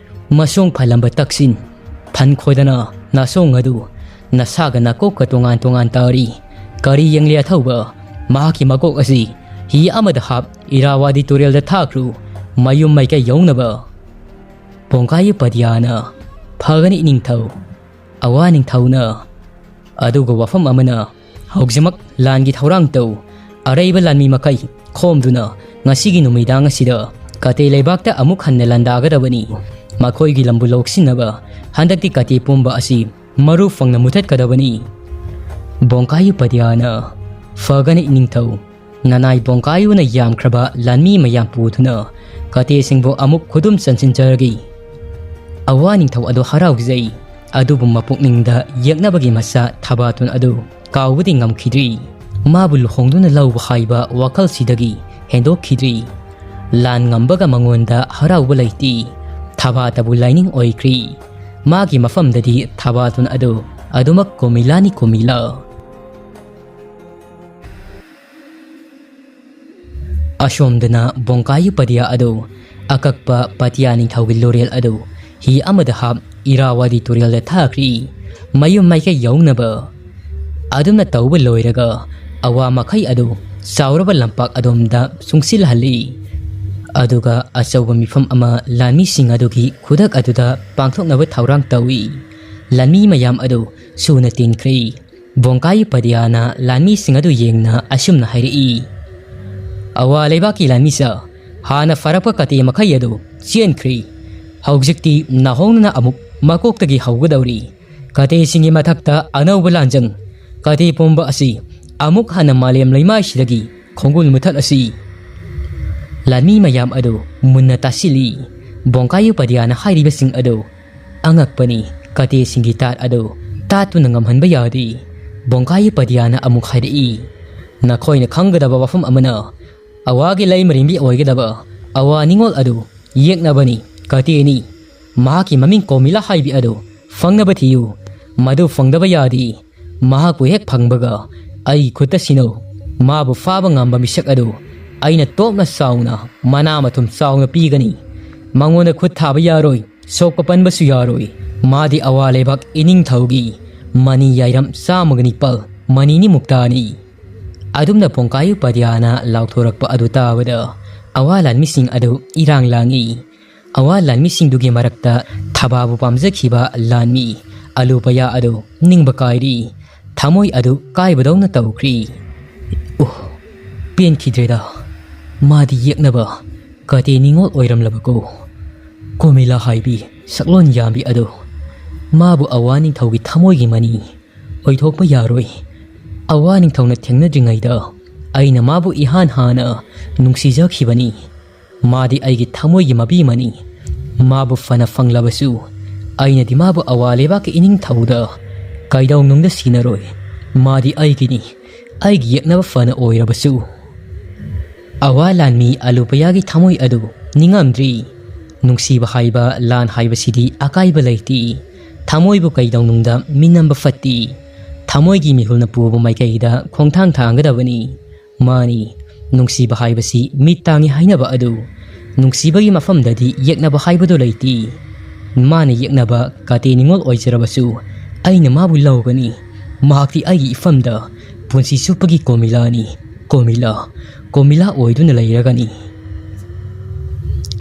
ꯃꯁꯣꯡ ꯐꯜꯂꯝꯕ ꯇꯛꯁꯤꯟ ꯐꯟ ꯈꯣꯏꯗꯅ ꯅꯥꯁꯣꯡ ꯑꯗꯨ ꯅꯁꯥꯒ ꯅꯥꯀꯣꯛꯀ ꯇꯣꯉꯥꯟ ꯇꯣꯉꯥꯟ ꯇꯥꯔꯤ꯫ ꯀꯔꯤ ꯌꯦꯡꯂꯤ ꯑꯊꯧꯕ? ꯃꯍꯥꯛꯀꯤ ꯃꯀꯣꯛ ꯑꯁꯤ ꯍꯤ ꯑꯃꯗ ꯍꯥꯞ, ꯏꯔꯥꯋꯥꯗꯤ ꯇꯨꯔꯦꯜꯗ ꯊꯥꯈ꯭ꯔꯨ, ꯃꯌꯨꯝ ꯃꯥꯏꯀꯩ ꯌꯧꯅꯕ꯫ ꯄꯣꯡꯀꯥꯌꯨ ꯄꯗꯤꯌꯥꯅ, "ꯐꯒꯅꯤ ꯏꯅꯤꯡꯊꯧ, ꯑꯋꯥ ꯅꯤꯡꯊꯧꯅ꯫ ꯑꯗꯨꯒ ꯋꯥꯐꯝ ꯑꯃꯅ, ꯍꯧꯖꯤꯛꯃꯛ ꯂꯥꯟꯒꯤ ꯊꯧꯔꯥꯡ ꯇꯧ꯫ ꯑꯔꯩꯕ ꯂꯥꯟꯃꯤ ꯃꯈꯩ ꯈꯣꯝꯗꯨꯅ ꯉꯁꯤꯒꯤ ꯅꯨꯃꯤꯗꯥꯡ ꯑꯁꯤꯗ ꯀꯇꯦ ꯂꯩꯕꯥꯛꯇ ꯑꯃꯨꯛ ꯍꯟꯅ ꯂꯥꯟꯗꯥꯒꯗꯕꯅꯤ꯫ ꯃꯈꯣꯏꯒꯤ ꯂꯝꯕꯨ ꯂꯧꯁꯤꯟꯅꯕ ꯍꯟꯗꯛꯇꯤ ꯀꯇꯦ ꯄꯨꯝꯕ ꯑꯁꯤ ꯃꯔꯨ ꯐꯪꯅ ꯃꯨꯊꯠꯀꯗꯕꯅꯤ꯫" ꯕꯣꯡꯀꯥꯌꯨ ꯄꯗꯤꯌꯥꯅ, "ꯐꯒꯅꯤ ꯏꯅꯤꯡꯊꯧ, ꯅꯅꯥꯏ ꯕꯣꯡꯀꯥꯌꯨꯅ ꯌꯥꯝꯈ꯭ꯔꯕ ꯂꯥꯟꯃꯤ ꯃꯌꯥꯝ ꯄꯨꯗꯨꯅ ꯀꯇꯦꯁꯤꯡꯕꯨ ꯑꯃꯨꯛ ꯈꯨꯗꯨꯝ ꯆꯟꯁꯤꯟꯖꯔꯒꯦ꯫" ꯑꯋꯥ ꯅꯤꯡꯊꯧ ꯑꯗꯨ ꯍꯔꯥꯎꯖꯩ, ꯑꯗꯨꯕꯨ ꯃꯄꯨꯛꯅꯤꯡꯗ ꯌꯦꯛꯅꯕꯒꯤ ꯃꯆꯥ ꯊꯕꯥꯇꯣꯟ ꯑꯗꯨ ꯀꯥꯎꯕꯗꯤ ꯉꯝꯈꯤꯗ꯭ꯔꯤ꯫ ꯃꯥꯕꯨ ꯂꯨꯍꯣꯡꯗꯨꯅ ꯂꯧꯕ ꯍꯥꯏꯕ ꯋꯥꯈꯜꯁꯤꯗꯒꯤ ꯍꯦꯟꯗꯣꯛꯈꯤꯗ꯭ꯔꯤ꯫ ꯂꯥꯟ ꯉꯝꯕꯒ ꯃꯉꯣꯟꯗ ꯍꯔꯥꯎꯕ ꯂꯩꯇꯦ꯫ ꯊꯕꯥꯇꯕꯨ ꯂꯥꯏꯅꯤꯡ ꯑꯣꯏꯈ꯭ꯔꯤ꯫ ꯃꯥꯒꯤ ꯃꯐꯝꯗꯗꯤ ꯊꯕꯥꯇꯣꯟ ꯑꯗꯨ ꯑꯗꯨꯃꯛ ꯀꯣꯃꯤꯂꯥꯅꯤ ꯀꯣꯃꯤꯂꯥ꯫ ꯑꯁꯣꯝꯗꯅ ꯕꯣꯡꯀꯥꯌꯨ ꯄꯗꯤꯌꯥ ꯑꯗꯨ ꯑꯀꯛꯄ ꯄꯇꯤꯌꯥ ꯅꯤꯡꯊꯧꯒꯤ ꯂꯣꯔꯦꯜ ꯑꯗꯨ ꯍꯤ ꯑꯃꯗ ꯍꯥꯞ ꯏꯔꯥꯋꯥꯗꯤ ꯇꯨꯔꯦꯜꯗ ꯊꯥꯈ꯭ꯔꯤ, ꯃꯌꯨꯝ ꯃꯥꯏꯀꯩ ꯌꯧꯅꯕ꯫ ꯑꯗꯨꯝꯅ ꯇꯧꯕ ꯂꯣꯏꯔꯒ ꯑꯋꯥ ꯃꯈꯩ ꯑꯗꯨ ꯆꯥꯎꯔꯕ ꯂꯝꯄꯥꯛ ꯑꯗꯣꯝꯗ ꯆꯨꯡꯁꯤꯜꯍꯜꯂꯤ꯫ ꯑꯗꯨꯒ ꯑꯆꯧꯕ ꯃꯤꯐꯝ ꯑꯃ ꯂꯥꯟꯃꯤꯁꯤꯡ ꯑꯗꯨꯒꯤ ꯈꯨꯗꯛ ꯑꯗꯨꯗ ꯄꯥꯡꯊꯣꯛꯅꯕ ꯊꯧꯔꯥꯡ ꯇꯧꯏ꯫ ꯂꯥꯟꯃꯤ ꯃꯌꯥꯝ ꯑꯗꯨ ꯁꯨꯅ ꯇꯤꯟꯈ꯭ꯔꯤ꯫ ꯕꯣꯡꯀꯥꯌꯨ ꯄꯗꯤꯌꯥꯅ ꯂꯥꯟꯃꯤꯁꯤꯡ ꯑꯗꯨ ꯌꯦꯡꯅ ꯑꯁꯨꯝꯅ ꯍꯥꯏꯔꯛꯏ, "ꯑꯋꯥ ꯂꯩꯕꯥꯛꯀꯤ ꯂꯥꯟꯃꯤꯁꯥ, ꯍꯥꯟꯅ ꯐꯔꯛꯄ ꯀꯇꯦ ꯃꯈꯩ ꯑꯗꯨ ꯆꯦꯟꯈ꯭ꯔꯤ꯫ ꯍꯧꯖꯤꯛꯇꯤ ꯅꯥꯍꯣꯡꯅꯅ ꯑꯃꯨꯛ ꯃꯀꯣꯛꯇꯒꯤ ꯍꯧꯒꯗꯧꯔꯤ꯫ ꯀꯇꯦꯁꯤꯡꯒꯤ ꯃꯊꯛꯇ ꯑꯅꯧꯕ ꯂꯥꯟꯖꯪ꯫ ꯀꯇꯦ ꯄꯨꯝꯕ ꯑꯁꯤ ꯑꯃꯨꯛ ꯍꯟꯅ ꯃꯥꯂꯦꯝ ꯂꯩꯃꯥꯏꯁꯤꯗꯒꯤ ꯈꯣꯡꯒꯨꯜ ꯃꯨꯊꯠꯂꯁꯤ꯫" ꯂꯥꯟꯃꯤ ꯃꯌꯥꯝ ꯑꯗꯨ ꯃꯨꯟꯅ ꯇꯥꯁꯤꯜꯂꯤ꯫ ꯕꯣꯡꯀꯥꯏ ꯎꯄꯥꯙ꯭ꯌꯥꯅ ꯍꯥꯏꯔꯤꯕꯁꯤꯡ ꯑꯗꯨ ꯑꯉꯛꯄꯅꯤ꯫ ꯀꯇꯦꯁꯤꯡꯒꯤ ꯇꯥꯠ ꯑꯗꯨ ꯇꯥꯠꯇꯨꯅ ꯉꯝꯍꯟꯕ ꯌꯥꯗꯦ꯫ ꯕꯣꯡꯀꯥꯏ ꯎꯄꯥꯙ꯭ꯌꯥꯅ ꯑꯃꯨꯛ ꯍꯥꯏꯔꯛꯏ, "ꯅꯈꯣꯏꯅ ꯈꯪꯒꯗꯕ ꯋꯥꯐꯝ ꯑꯃꯅ, ꯑꯋꯥꯒꯤ ꯂꯩꯃꯔꯦꯟꯕꯤ ꯑꯣꯏꯒꯗꯕ ꯑꯋꯥ ꯅꯤꯡꯉꯣꯜ ꯑꯗꯨ ꯌꯦꯛꯅꯕꯅꯤ, ꯀꯇꯦꯅꯤ꯫ ꯃꯍꯥꯛꯀꯤ ꯃꯃꯤꯡ ꯀꯣꯃꯤꯂꯥ ꯍꯥꯏꯕꯤ ꯑꯗꯨ ꯐꯪꯅꯕ ꯊꯤꯌꯨ꯫ ꯃꯗꯨ ꯐꯪꯗꯕ ꯌꯥꯗꯦ꯫ ꯃꯍꯥꯛꯄꯨ ꯍꯦꯛ ꯐꯪꯕꯒ ꯑꯩꯒꯤ ꯈꯨꯠꯇ ꯁꯤꯟꯅꯧ꯫ ꯃꯥꯕꯨ ꯐꯥꯕ ꯉꯝꯕ ꯃꯤꯁꯛ ꯑꯗꯨ ꯑꯩꯅ ꯇꯣꯞꯅ ꯆꯥꯎꯅ, ꯃꯅꯥ ꯃꯊꯨꯝ ꯆꯥꯎꯅ ꯄꯤꯒꯅꯤ꯫ ꯃꯉꯣꯟꯗ ꯈꯨꯠ ꯊꯥꯕ ꯌꯥꯔꯣꯏ, ꯁꯣꯛꯄ ꯄꯟꯕꯁꯨ ꯌꯥꯔꯣꯏ꯫ ꯃꯥꯗꯤ ꯑꯋꯥ ꯂꯩꯕꯥꯛ ꯏꯅꯤꯡꯊꯧꯒꯤ ꯃꯅꯤ ꯌꯥꯏꯔꯝ ꯆꯥꯝꯃꯒ ꯅꯤꯄꯥꯜ ꯃꯅꯤꯅꯤ ꯃꯨꯛꯇꯥꯅꯤ"꯫ ꯑꯗꯨꯝꯅ ꯕꯣꯡꯀꯥꯏ ꯎꯄꯥꯙ꯭ꯌꯥꯅ ꯂꯥꯎꯊꯣꯔꯛꯄ ꯑꯗꯨ ꯇꯥꯕꯗ ꯑꯋꯥ ꯂꯥꯟꯃꯤꯁꯤꯡ ꯑꯗꯨ ꯏꯔꯥꯡ ꯂꯥꯡꯏ꯫ ꯑꯋꯥ ꯂꯥꯟꯃꯤꯁꯤꯡꯗꯨꯒꯤ ꯃꯔꯛꯇ ꯊꯕꯥꯕꯨ ꯄꯥꯝꯖꯈꯤꯕ ꯂꯥꯟꯃꯤ ꯑꯂꯨꯄꯌꯥ ꯑꯗꯨ ꯅꯤꯡꯕ ꯀꯥꯏꯔꯤ꯫ ꯊꯃꯣꯏ ꯑꯗꯨ ꯀꯥꯏꯕꯗꯧꯅ ꯇꯧꯈ꯭ꯔꯤ꯫ "ꯎꯍ, ꯄꯦꯟꯈꯤꯗ꯭ꯔꯦꯗ꯫ ꯃꯥꯗꯤ ꯌꯦꯛꯅꯕ ꯀꯇꯦ ꯅꯤꯡꯉꯣꯜ ꯑꯣꯏꯔꯝꯂꯕꯀꯣ꯫ ꯀꯣꯃꯤꯂꯥ ꯍꯥꯏꯕꯤ ꯁꯛꯂꯣꯟ ꯌꯥꯝꯕꯤ ꯑꯗꯨ꯫ ꯃꯥꯕꯨ ꯑꯋꯥ ꯅꯤꯡꯊꯧꯒꯤ ꯊꯃꯣꯏꯒꯤ ꯃꯅꯤ ꯑꯣꯏꯊꯣꯛꯄ ꯌꯥꯔꯣꯏ꯫ ꯑꯋꯥ ꯅꯤꯡꯊꯧꯅ ꯊꯦꯡꯅꯗ꯭ꯔꯤꯉꯩꯗ ꯑꯩꯅ ꯃꯥꯕꯨ ꯏꯍꯥꯟ ꯍꯥꯟꯅ ꯅꯨꯡꯁꯤꯖꯈꯤꯕꯅꯤ꯫ ꯃꯥꯗꯤ ꯑꯩꯒꯤ ꯊꯃꯣꯏꯒꯤ ꯃꯕꯤꯃꯅꯤ꯫ ꯃꯥꯕꯨ ꯐꯅ ꯐꯪꯂꯕꯁꯨ ꯑꯩꯅꯗꯤ ꯃꯥꯕꯨ ꯑꯋꯥ ꯂꯩꯕꯥꯛꯀꯤ ꯏꯅꯤꯡꯊꯧꯗ ꯀꯩꯗꯧꯅꯨꯡꯗ ꯁꯤꯟꯅꯔꯣꯏ꯫ ꯃꯥꯗꯤ ꯑꯩꯒꯤꯅꯤ, ꯑꯩꯒꯤ ꯌꯦꯛꯅꯕ ꯐꯅ ꯑꯣꯏꯔꯕꯁꯨ"꯫ ꯑꯋꯥ ꯂꯥꯟꯃꯤ ꯑꯂꯨꯄꯌꯥꯒꯤ ꯊꯃꯣꯏ ꯑꯗꯨ ꯅꯤꯡꯉꯝꯗ꯭ꯔꯤ꯫ ꯅꯨꯡꯁꯤꯕ ꯍꯥꯏꯕ ꯂꯥꯟ ꯍꯥꯏꯕꯁꯤꯗꯤ ꯑꯀꯥꯏꯕ ꯂꯩꯇꯦ꯫ ꯊꯃꯣꯏꯕꯨ ꯀꯩꯗꯧꯅꯨꯡꯗ ꯃꯤꯅꯝꯕ ꯐꯠꯇꯦ꯫ ꯊꯃꯣꯏꯒꯤ ꯃꯤꯍꯨꯜꯅ ꯄꯨꯕ ꯃꯥꯏꯀꯩꯗ ꯈꯣꯡꯊꯥꯡ ꯊꯥꯡꯒꯗꯕꯅꯤ꯫ ꯃꯥꯅꯤ, ꯅꯨꯡꯁꯤꯕ ꯍꯥꯏꯕꯁꯤ ꯃꯤꯠ ꯇꯥꯡꯉꯤ ꯍꯥꯏꯅꯕ ꯑꯗꯨ꯫ ꯅꯨꯡꯁꯤꯕꯒꯤ ꯃꯐꯝꯗꯗꯤ ꯌꯦꯛꯅꯕ ꯍꯥꯏꯕꯗꯨ ꯂꯩꯇꯦ꯫ ꯃꯥꯅ ꯌꯦꯛꯅꯕ ꯀꯥꯇꯦ ꯅꯤꯡꯉꯣꯜ ꯑꯣꯏꯖꯔꯕꯁꯨ, ꯑꯩꯅ ꯃꯥꯕꯨ ꯂꯧꯒꯅꯤ꯫ ꯃꯍꯥꯛꯇꯤ ꯑꯩꯒꯤ ꯏꯐꯝꯗ ꯄꯨꯟꯁꯤ ꯆꯨꯞꯄꯒꯤ ꯀꯣꯃꯤꯂꯥꯅꯤ꯫ ꯀꯣꯃꯤꯂꯥ, ꯀꯣꯃꯤꯂꯥ ꯑꯣꯏꯗꯨꯅ ꯂꯩꯔꯒꯅꯤ꯫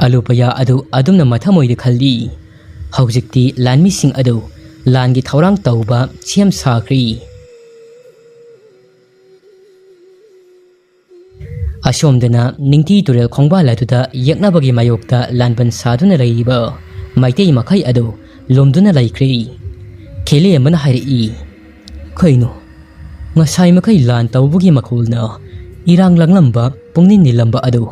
ꯑꯂꯨꯄꯌꯥ ꯑꯗꯨ ꯑꯗꯨꯝꯅ ꯃꯊꯃꯣꯏꯗ ꯈꯜꯂꯤ꯫ ꯍꯧꯖꯤꯛꯇꯤ ꯂꯥꯟꯃꯤꯁꯤꯡ ꯑꯗꯨ ꯂꯥꯟꯒꯤ ꯊꯧꯔꯥꯡ ꯇꯧꯕ ꯁꯦꯝ ꯁꯥꯈ꯭ꯔꯤ꯫ ꯑꯁꯣꯝꯗꯅ ꯅꯤꯡꯊꯤ ꯇꯨꯔꯦꯜ ꯈꯣꯡꯕꯥꯜ ꯑꯗꯨꯗ ꯌꯦꯛꯅꯕꯒꯤ ꯃꯥꯌꯣꯛꯇ ꯂꯥꯟꯕꯟ ꯁꯥꯗꯨꯅ ꯂꯩꯔꯤꯕ ꯃꯩꯇꯩ ꯃꯈꯩ ꯑꯗꯨ ꯂꯣꯝꯗꯨꯅ ꯂꯩꯈ꯭ꯔꯦ꯫ ꯈꯦꯂꯦ ꯑꯃꯅ ꯍꯥꯏꯔꯛꯏ, "ꯀꯩꯅꯣ, ꯉꯁꯥꯏ ꯃꯈꯩ ꯂꯥꯟ ꯇꯧꯕꯒꯤ ꯃꯈꯣꯜꯅ ꯏꯔꯥꯡ ꯂꯥꯡꯂꯝꯕ, ꯄꯨꯡꯅꯤꯜ ꯅꯤꯜꯂꯝꯕ ꯑꯗꯨ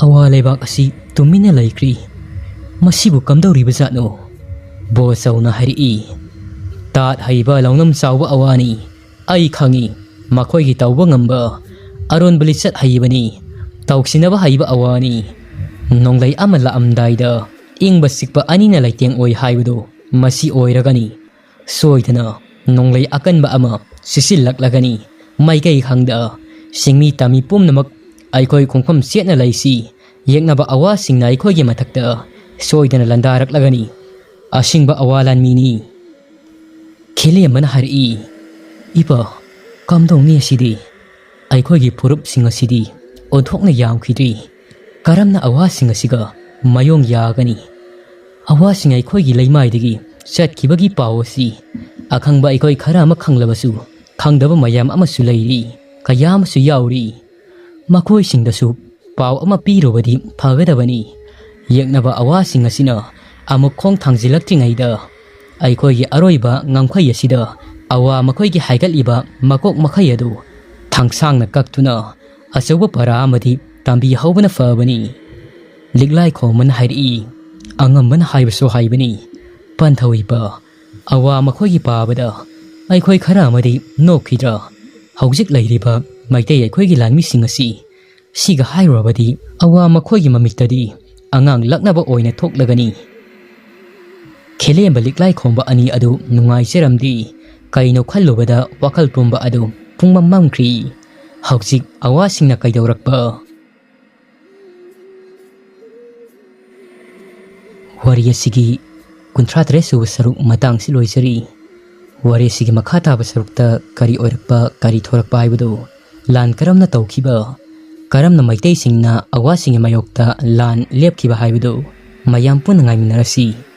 ꯑꯋꯥ ꯂꯩꯕꯥꯛ ꯑꯁꯤ ꯇꯨꯃꯤꯟꯅ ꯂꯩꯈ꯭ꯔꯤ꯫ ꯃꯁꯤꯕꯨ ꯀꯝꯗꯧꯔꯤꯕꯖꯥꯠꯅꯣ? ꯕꯣꯆꯧꯅ ꯍꯥꯏꯔꯛꯏ꯫ ꯇꯥꯠ ꯍꯩꯕ ꯂꯧꯅꯝ ꯆꯥꯎꯕ ꯑꯋꯥꯅꯤ꯫ ꯑꯩ ꯈꯪꯏ, ꯃꯈꯣꯏꯒꯤ ꯇꯧꯕ ꯉꯝꯕ ꯑꯔꯣꯟꯕ ꯂꯤꯆꯠ ꯍꯩꯕꯅꯤ, ꯇꯧꯁꯤꯟꯅꯕ ꯍꯩꯕ ꯑꯋꯥꯅꯤ꯫ ꯅꯣꯡꯂꯩ ꯑꯃ ꯂꯥꯛꯑꯝꯗꯥꯏꯗ ꯏꯪꯕ ꯆꯤꯛꯄ ꯑꯅꯤꯅ ꯂꯩꯇꯦꯡ ꯑꯣꯏ ꯍꯥꯏꯕꯗꯨ ꯃꯁꯤ ꯑꯣꯏꯔꯒꯅꯤ꯫ ꯁꯣꯏꯗꯅ ꯅꯣꯡꯂꯩ ꯑꯀꯟꯕ ꯑꯃ ꯁꯤꯠꯆꯤꯜꯂꯛꯂꯒꯅꯤ꯫ ꯃꯥꯏꯀꯩ ꯈꯪꯗ ꯁꯤꯡꯃꯤ ꯇꯝꯃꯤ ꯄꯨꯝꯅꯃꯛ ꯑꯩꯈꯣꯏ ꯈꯣꯡꯐꯝ ꯆꯦꯠꯅ ꯂꯩꯁꯤ꯫ ꯌꯦꯛꯅꯕ ꯑꯋꯥꯁꯤꯡꯅ ꯑꯩꯈꯣꯏꯒꯤ ꯃꯊꯛꯇ ꯁꯣꯏꯗꯅ ꯂꯥꯟꯗꯥꯔꯛꯂꯒꯅꯤ꯫ ꯑꯁꯤꯡꯕ ꯑꯋꯥ ꯂꯥꯟꯃꯤꯅꯤ꯫ ꯈꯦꯂꯦꯝꯕꯅ ꯍꯥꯏꯔꯛꯏ, "ꯏꯄꯥ, ꯀꯝꯗꯧꯅꯤ ꯑꯁꯤꯗꯤ? ꯑꯩꯈꯣꯏꯒꯤ ꯐꯨꯔꯨꯞꯁꯤꯡ ꯑꯁꯤꯗꯤ ꯑꯣꯟꯊꯣꯛꯅ ꯌꯥꯝꯈꯤꯗ꯭ꯔꯤ꯫ ꯀꯔꯝꯅ ꯑꯋꯥꯁꯤꯡ ꯑꯁꯤꯒ ꯃꯥꯌꯣꯡ ꯌꯥꯒꯅꯤ? ꯑꯋꯥꯁꯤꯡ ꯑꯩꯈꯣꯏꯒꯤ ꯂꯩꯃꯥꯏꯗꯒꯤ ꯆꯠꯈꯤꯕꯒꯤ ꯄꯥꯎ ꯑꯁꯤ ꯑꯈꯪꯕ ꯑꯩꯈꯣꯏ ꯈꯔ ꯑꯃ ꯈꯪꯂꯕꯁꯨ, ꯈꯪꯗꯕ ꯃꯌꯥꯝ ꯑꯃꯁꯨ ꯂꯩꯔꯤ, ꯀꯌꯥ ꯑꯃꯁꯨ ꯌꯥꯎꯔꯤ꯫ ꯃꯈꯣꯏꯁꯤꯡꯗꯁꯨ ꯄꯥꯎ ꯑꯃ ꯄꯤꯔꯨꯕꯗꯤ ꯐꯒꯗꯕꯅꯤ꯫ ꯌꯦꯛꯅꯕ ꯑꯋꯥꯁꯤꯡ ꯑꯁꯤꯅ ꯑꯃꯨꯛ ꯈꯣꯡ ꯊꯥꯡꯖꯤꯜꯂꯛꯇ꯭ꯔꯤꯉꯩꯗ ꯑꯩꯈꯣꯏꯒꯤ ꯑꯔꯣꯏꯕ ꯉꯝꯈꯩ ꯑꯁꯤꯗ ꯑꯋꯥ ꯃꯈꯣꯏꯒꯤ ꯍꯥꯏꯒꯠꯂꯤꯕ ꯃꯀꯣꯛ ꯃꯈꯩ ꯑꯗꯨ ꯊꯥꯡꯁꯥꯡꯅ ꯀꯛꯇꯨꯅ ꯑꯆꯧꯕ ꯄꯔꯥ ꯑꯃꯗꯤ ꯇꯝꯕꯤꯍꯧꯕꯅ ꯐꯕꯅꯤ꯫" ꯂꯤꯛꯂꯥꯏ ꯈꯣꯝꯕꯅ ꯍꯥꯏꯔꯛꯏ, "ꯑꯉꯝꯕꯅ ꯍꯥꯏꯕꯁꯨ ꯍꯥꯏꯕꯅꯤ, ꯄꯟꯊꯧꯏꯕ꯫ ꯑꯋꯥ ꯃꯈꯣꯏꯒꯤ ꯄꯥꯕꯗ ꯑꯩꯈꯣꯏ ꯈꯔ ꯑꯃꯗꯤ ꯅꯣꯛꯈꯤꯗ꯭ꯔꯥ? ꯍꯧꯖꯤꯛ ꯂꯩꯔꯤꯕ ꯃꯩꯇꯩ ꯑꯩꯈꯣꯏꯒꯤ ꯂꯥꯟꯃꯤꯁꯤꯡ ꯑꯁꯤ ꯁꯤꯒ ꯍꯥꯏꯔꯨꯔꯕꯗꯤ ꯑꯋꯥ ꯃꯈꯣꯏꯒꯤ ꯃꯃꯤꯠꯇꯗꯤ ꯑꯉꯥꯡ ꯂꯛꯅꯕ ꯑꯣꯏꯅ ꯊꯣꯛꯂꯒꯅꯤ꯫" ꯈꯦꯂꯦꯝꯕ ꯂꯤꯛꯂꯥꯏ ꯈꯣꯝꯕ ꯑꯅꯤ ꯑꯗꯨ ꯅꯨꯡꯉꯥꯏꯖꯔꯝꯗꯦ꯫ ꯀꯩꯅꯣ ꯈꯜꯂꯨꯕꯗ ꯋꯥꯈꯜ ꯄꯨꯝꯕ ꯑꯗꯨ ꯄꯨꯡꯃꯝ ꯃꯝꯈ꯭ꯔꯤ꯫ ꯍꯧꯖꯤꯛ ꯑꯋꯥꯁꯤꯡꯅ ꯀꯩꯗꯧꯔꯛꯄ? ꯋꯥꯔꯤ ꯑꯁꯤꯒꯤ ꯀꯨꯟꯊ꯭ꯔꯥ ꯇꯔꯦꯠ ꯁꯨꯕ ꯁꯔꯨꯛ ꯃꯇꯥꯡꯁꯤ ꯂꯣꯏꯖꯔꯤ꯫ ꯋꯥꯔꯤ ꯑꯁꯤꯒꯤ ꯃꯈꯥ ꯇꯥꯕ ꯁꯔꯨꯛꯇ ꯀꯔꯤ ꯑꯣꯏꯔꯛꯄ, ꯀꯔꯤ ꯊꯣꯔꯛꯄ ꯍꯥꯏꯕꯗꯨ, ꯂꯥꯟ ꯀꯔꯝꯅ ꯇꯧꯈꯤꯕ, ꯀꯔꯝꯅ ꯃꯩꯇꯩꯁꯤꯡꯅ ꯑꯋꯥꯁꯤꯡꯒꯤ ꯃꯥꯌꯣꯛꯇ ꯂꯥꯟ ꯂꯦꯞꯈꯤꯕ ꯍꯥꯏꯕꯗꯨ ꯃꯌꯥꯝ ꯄꯨꯟꯅ ꯉꯥꯏꯃꯤꯟꯅꯔꯁꯤ꯫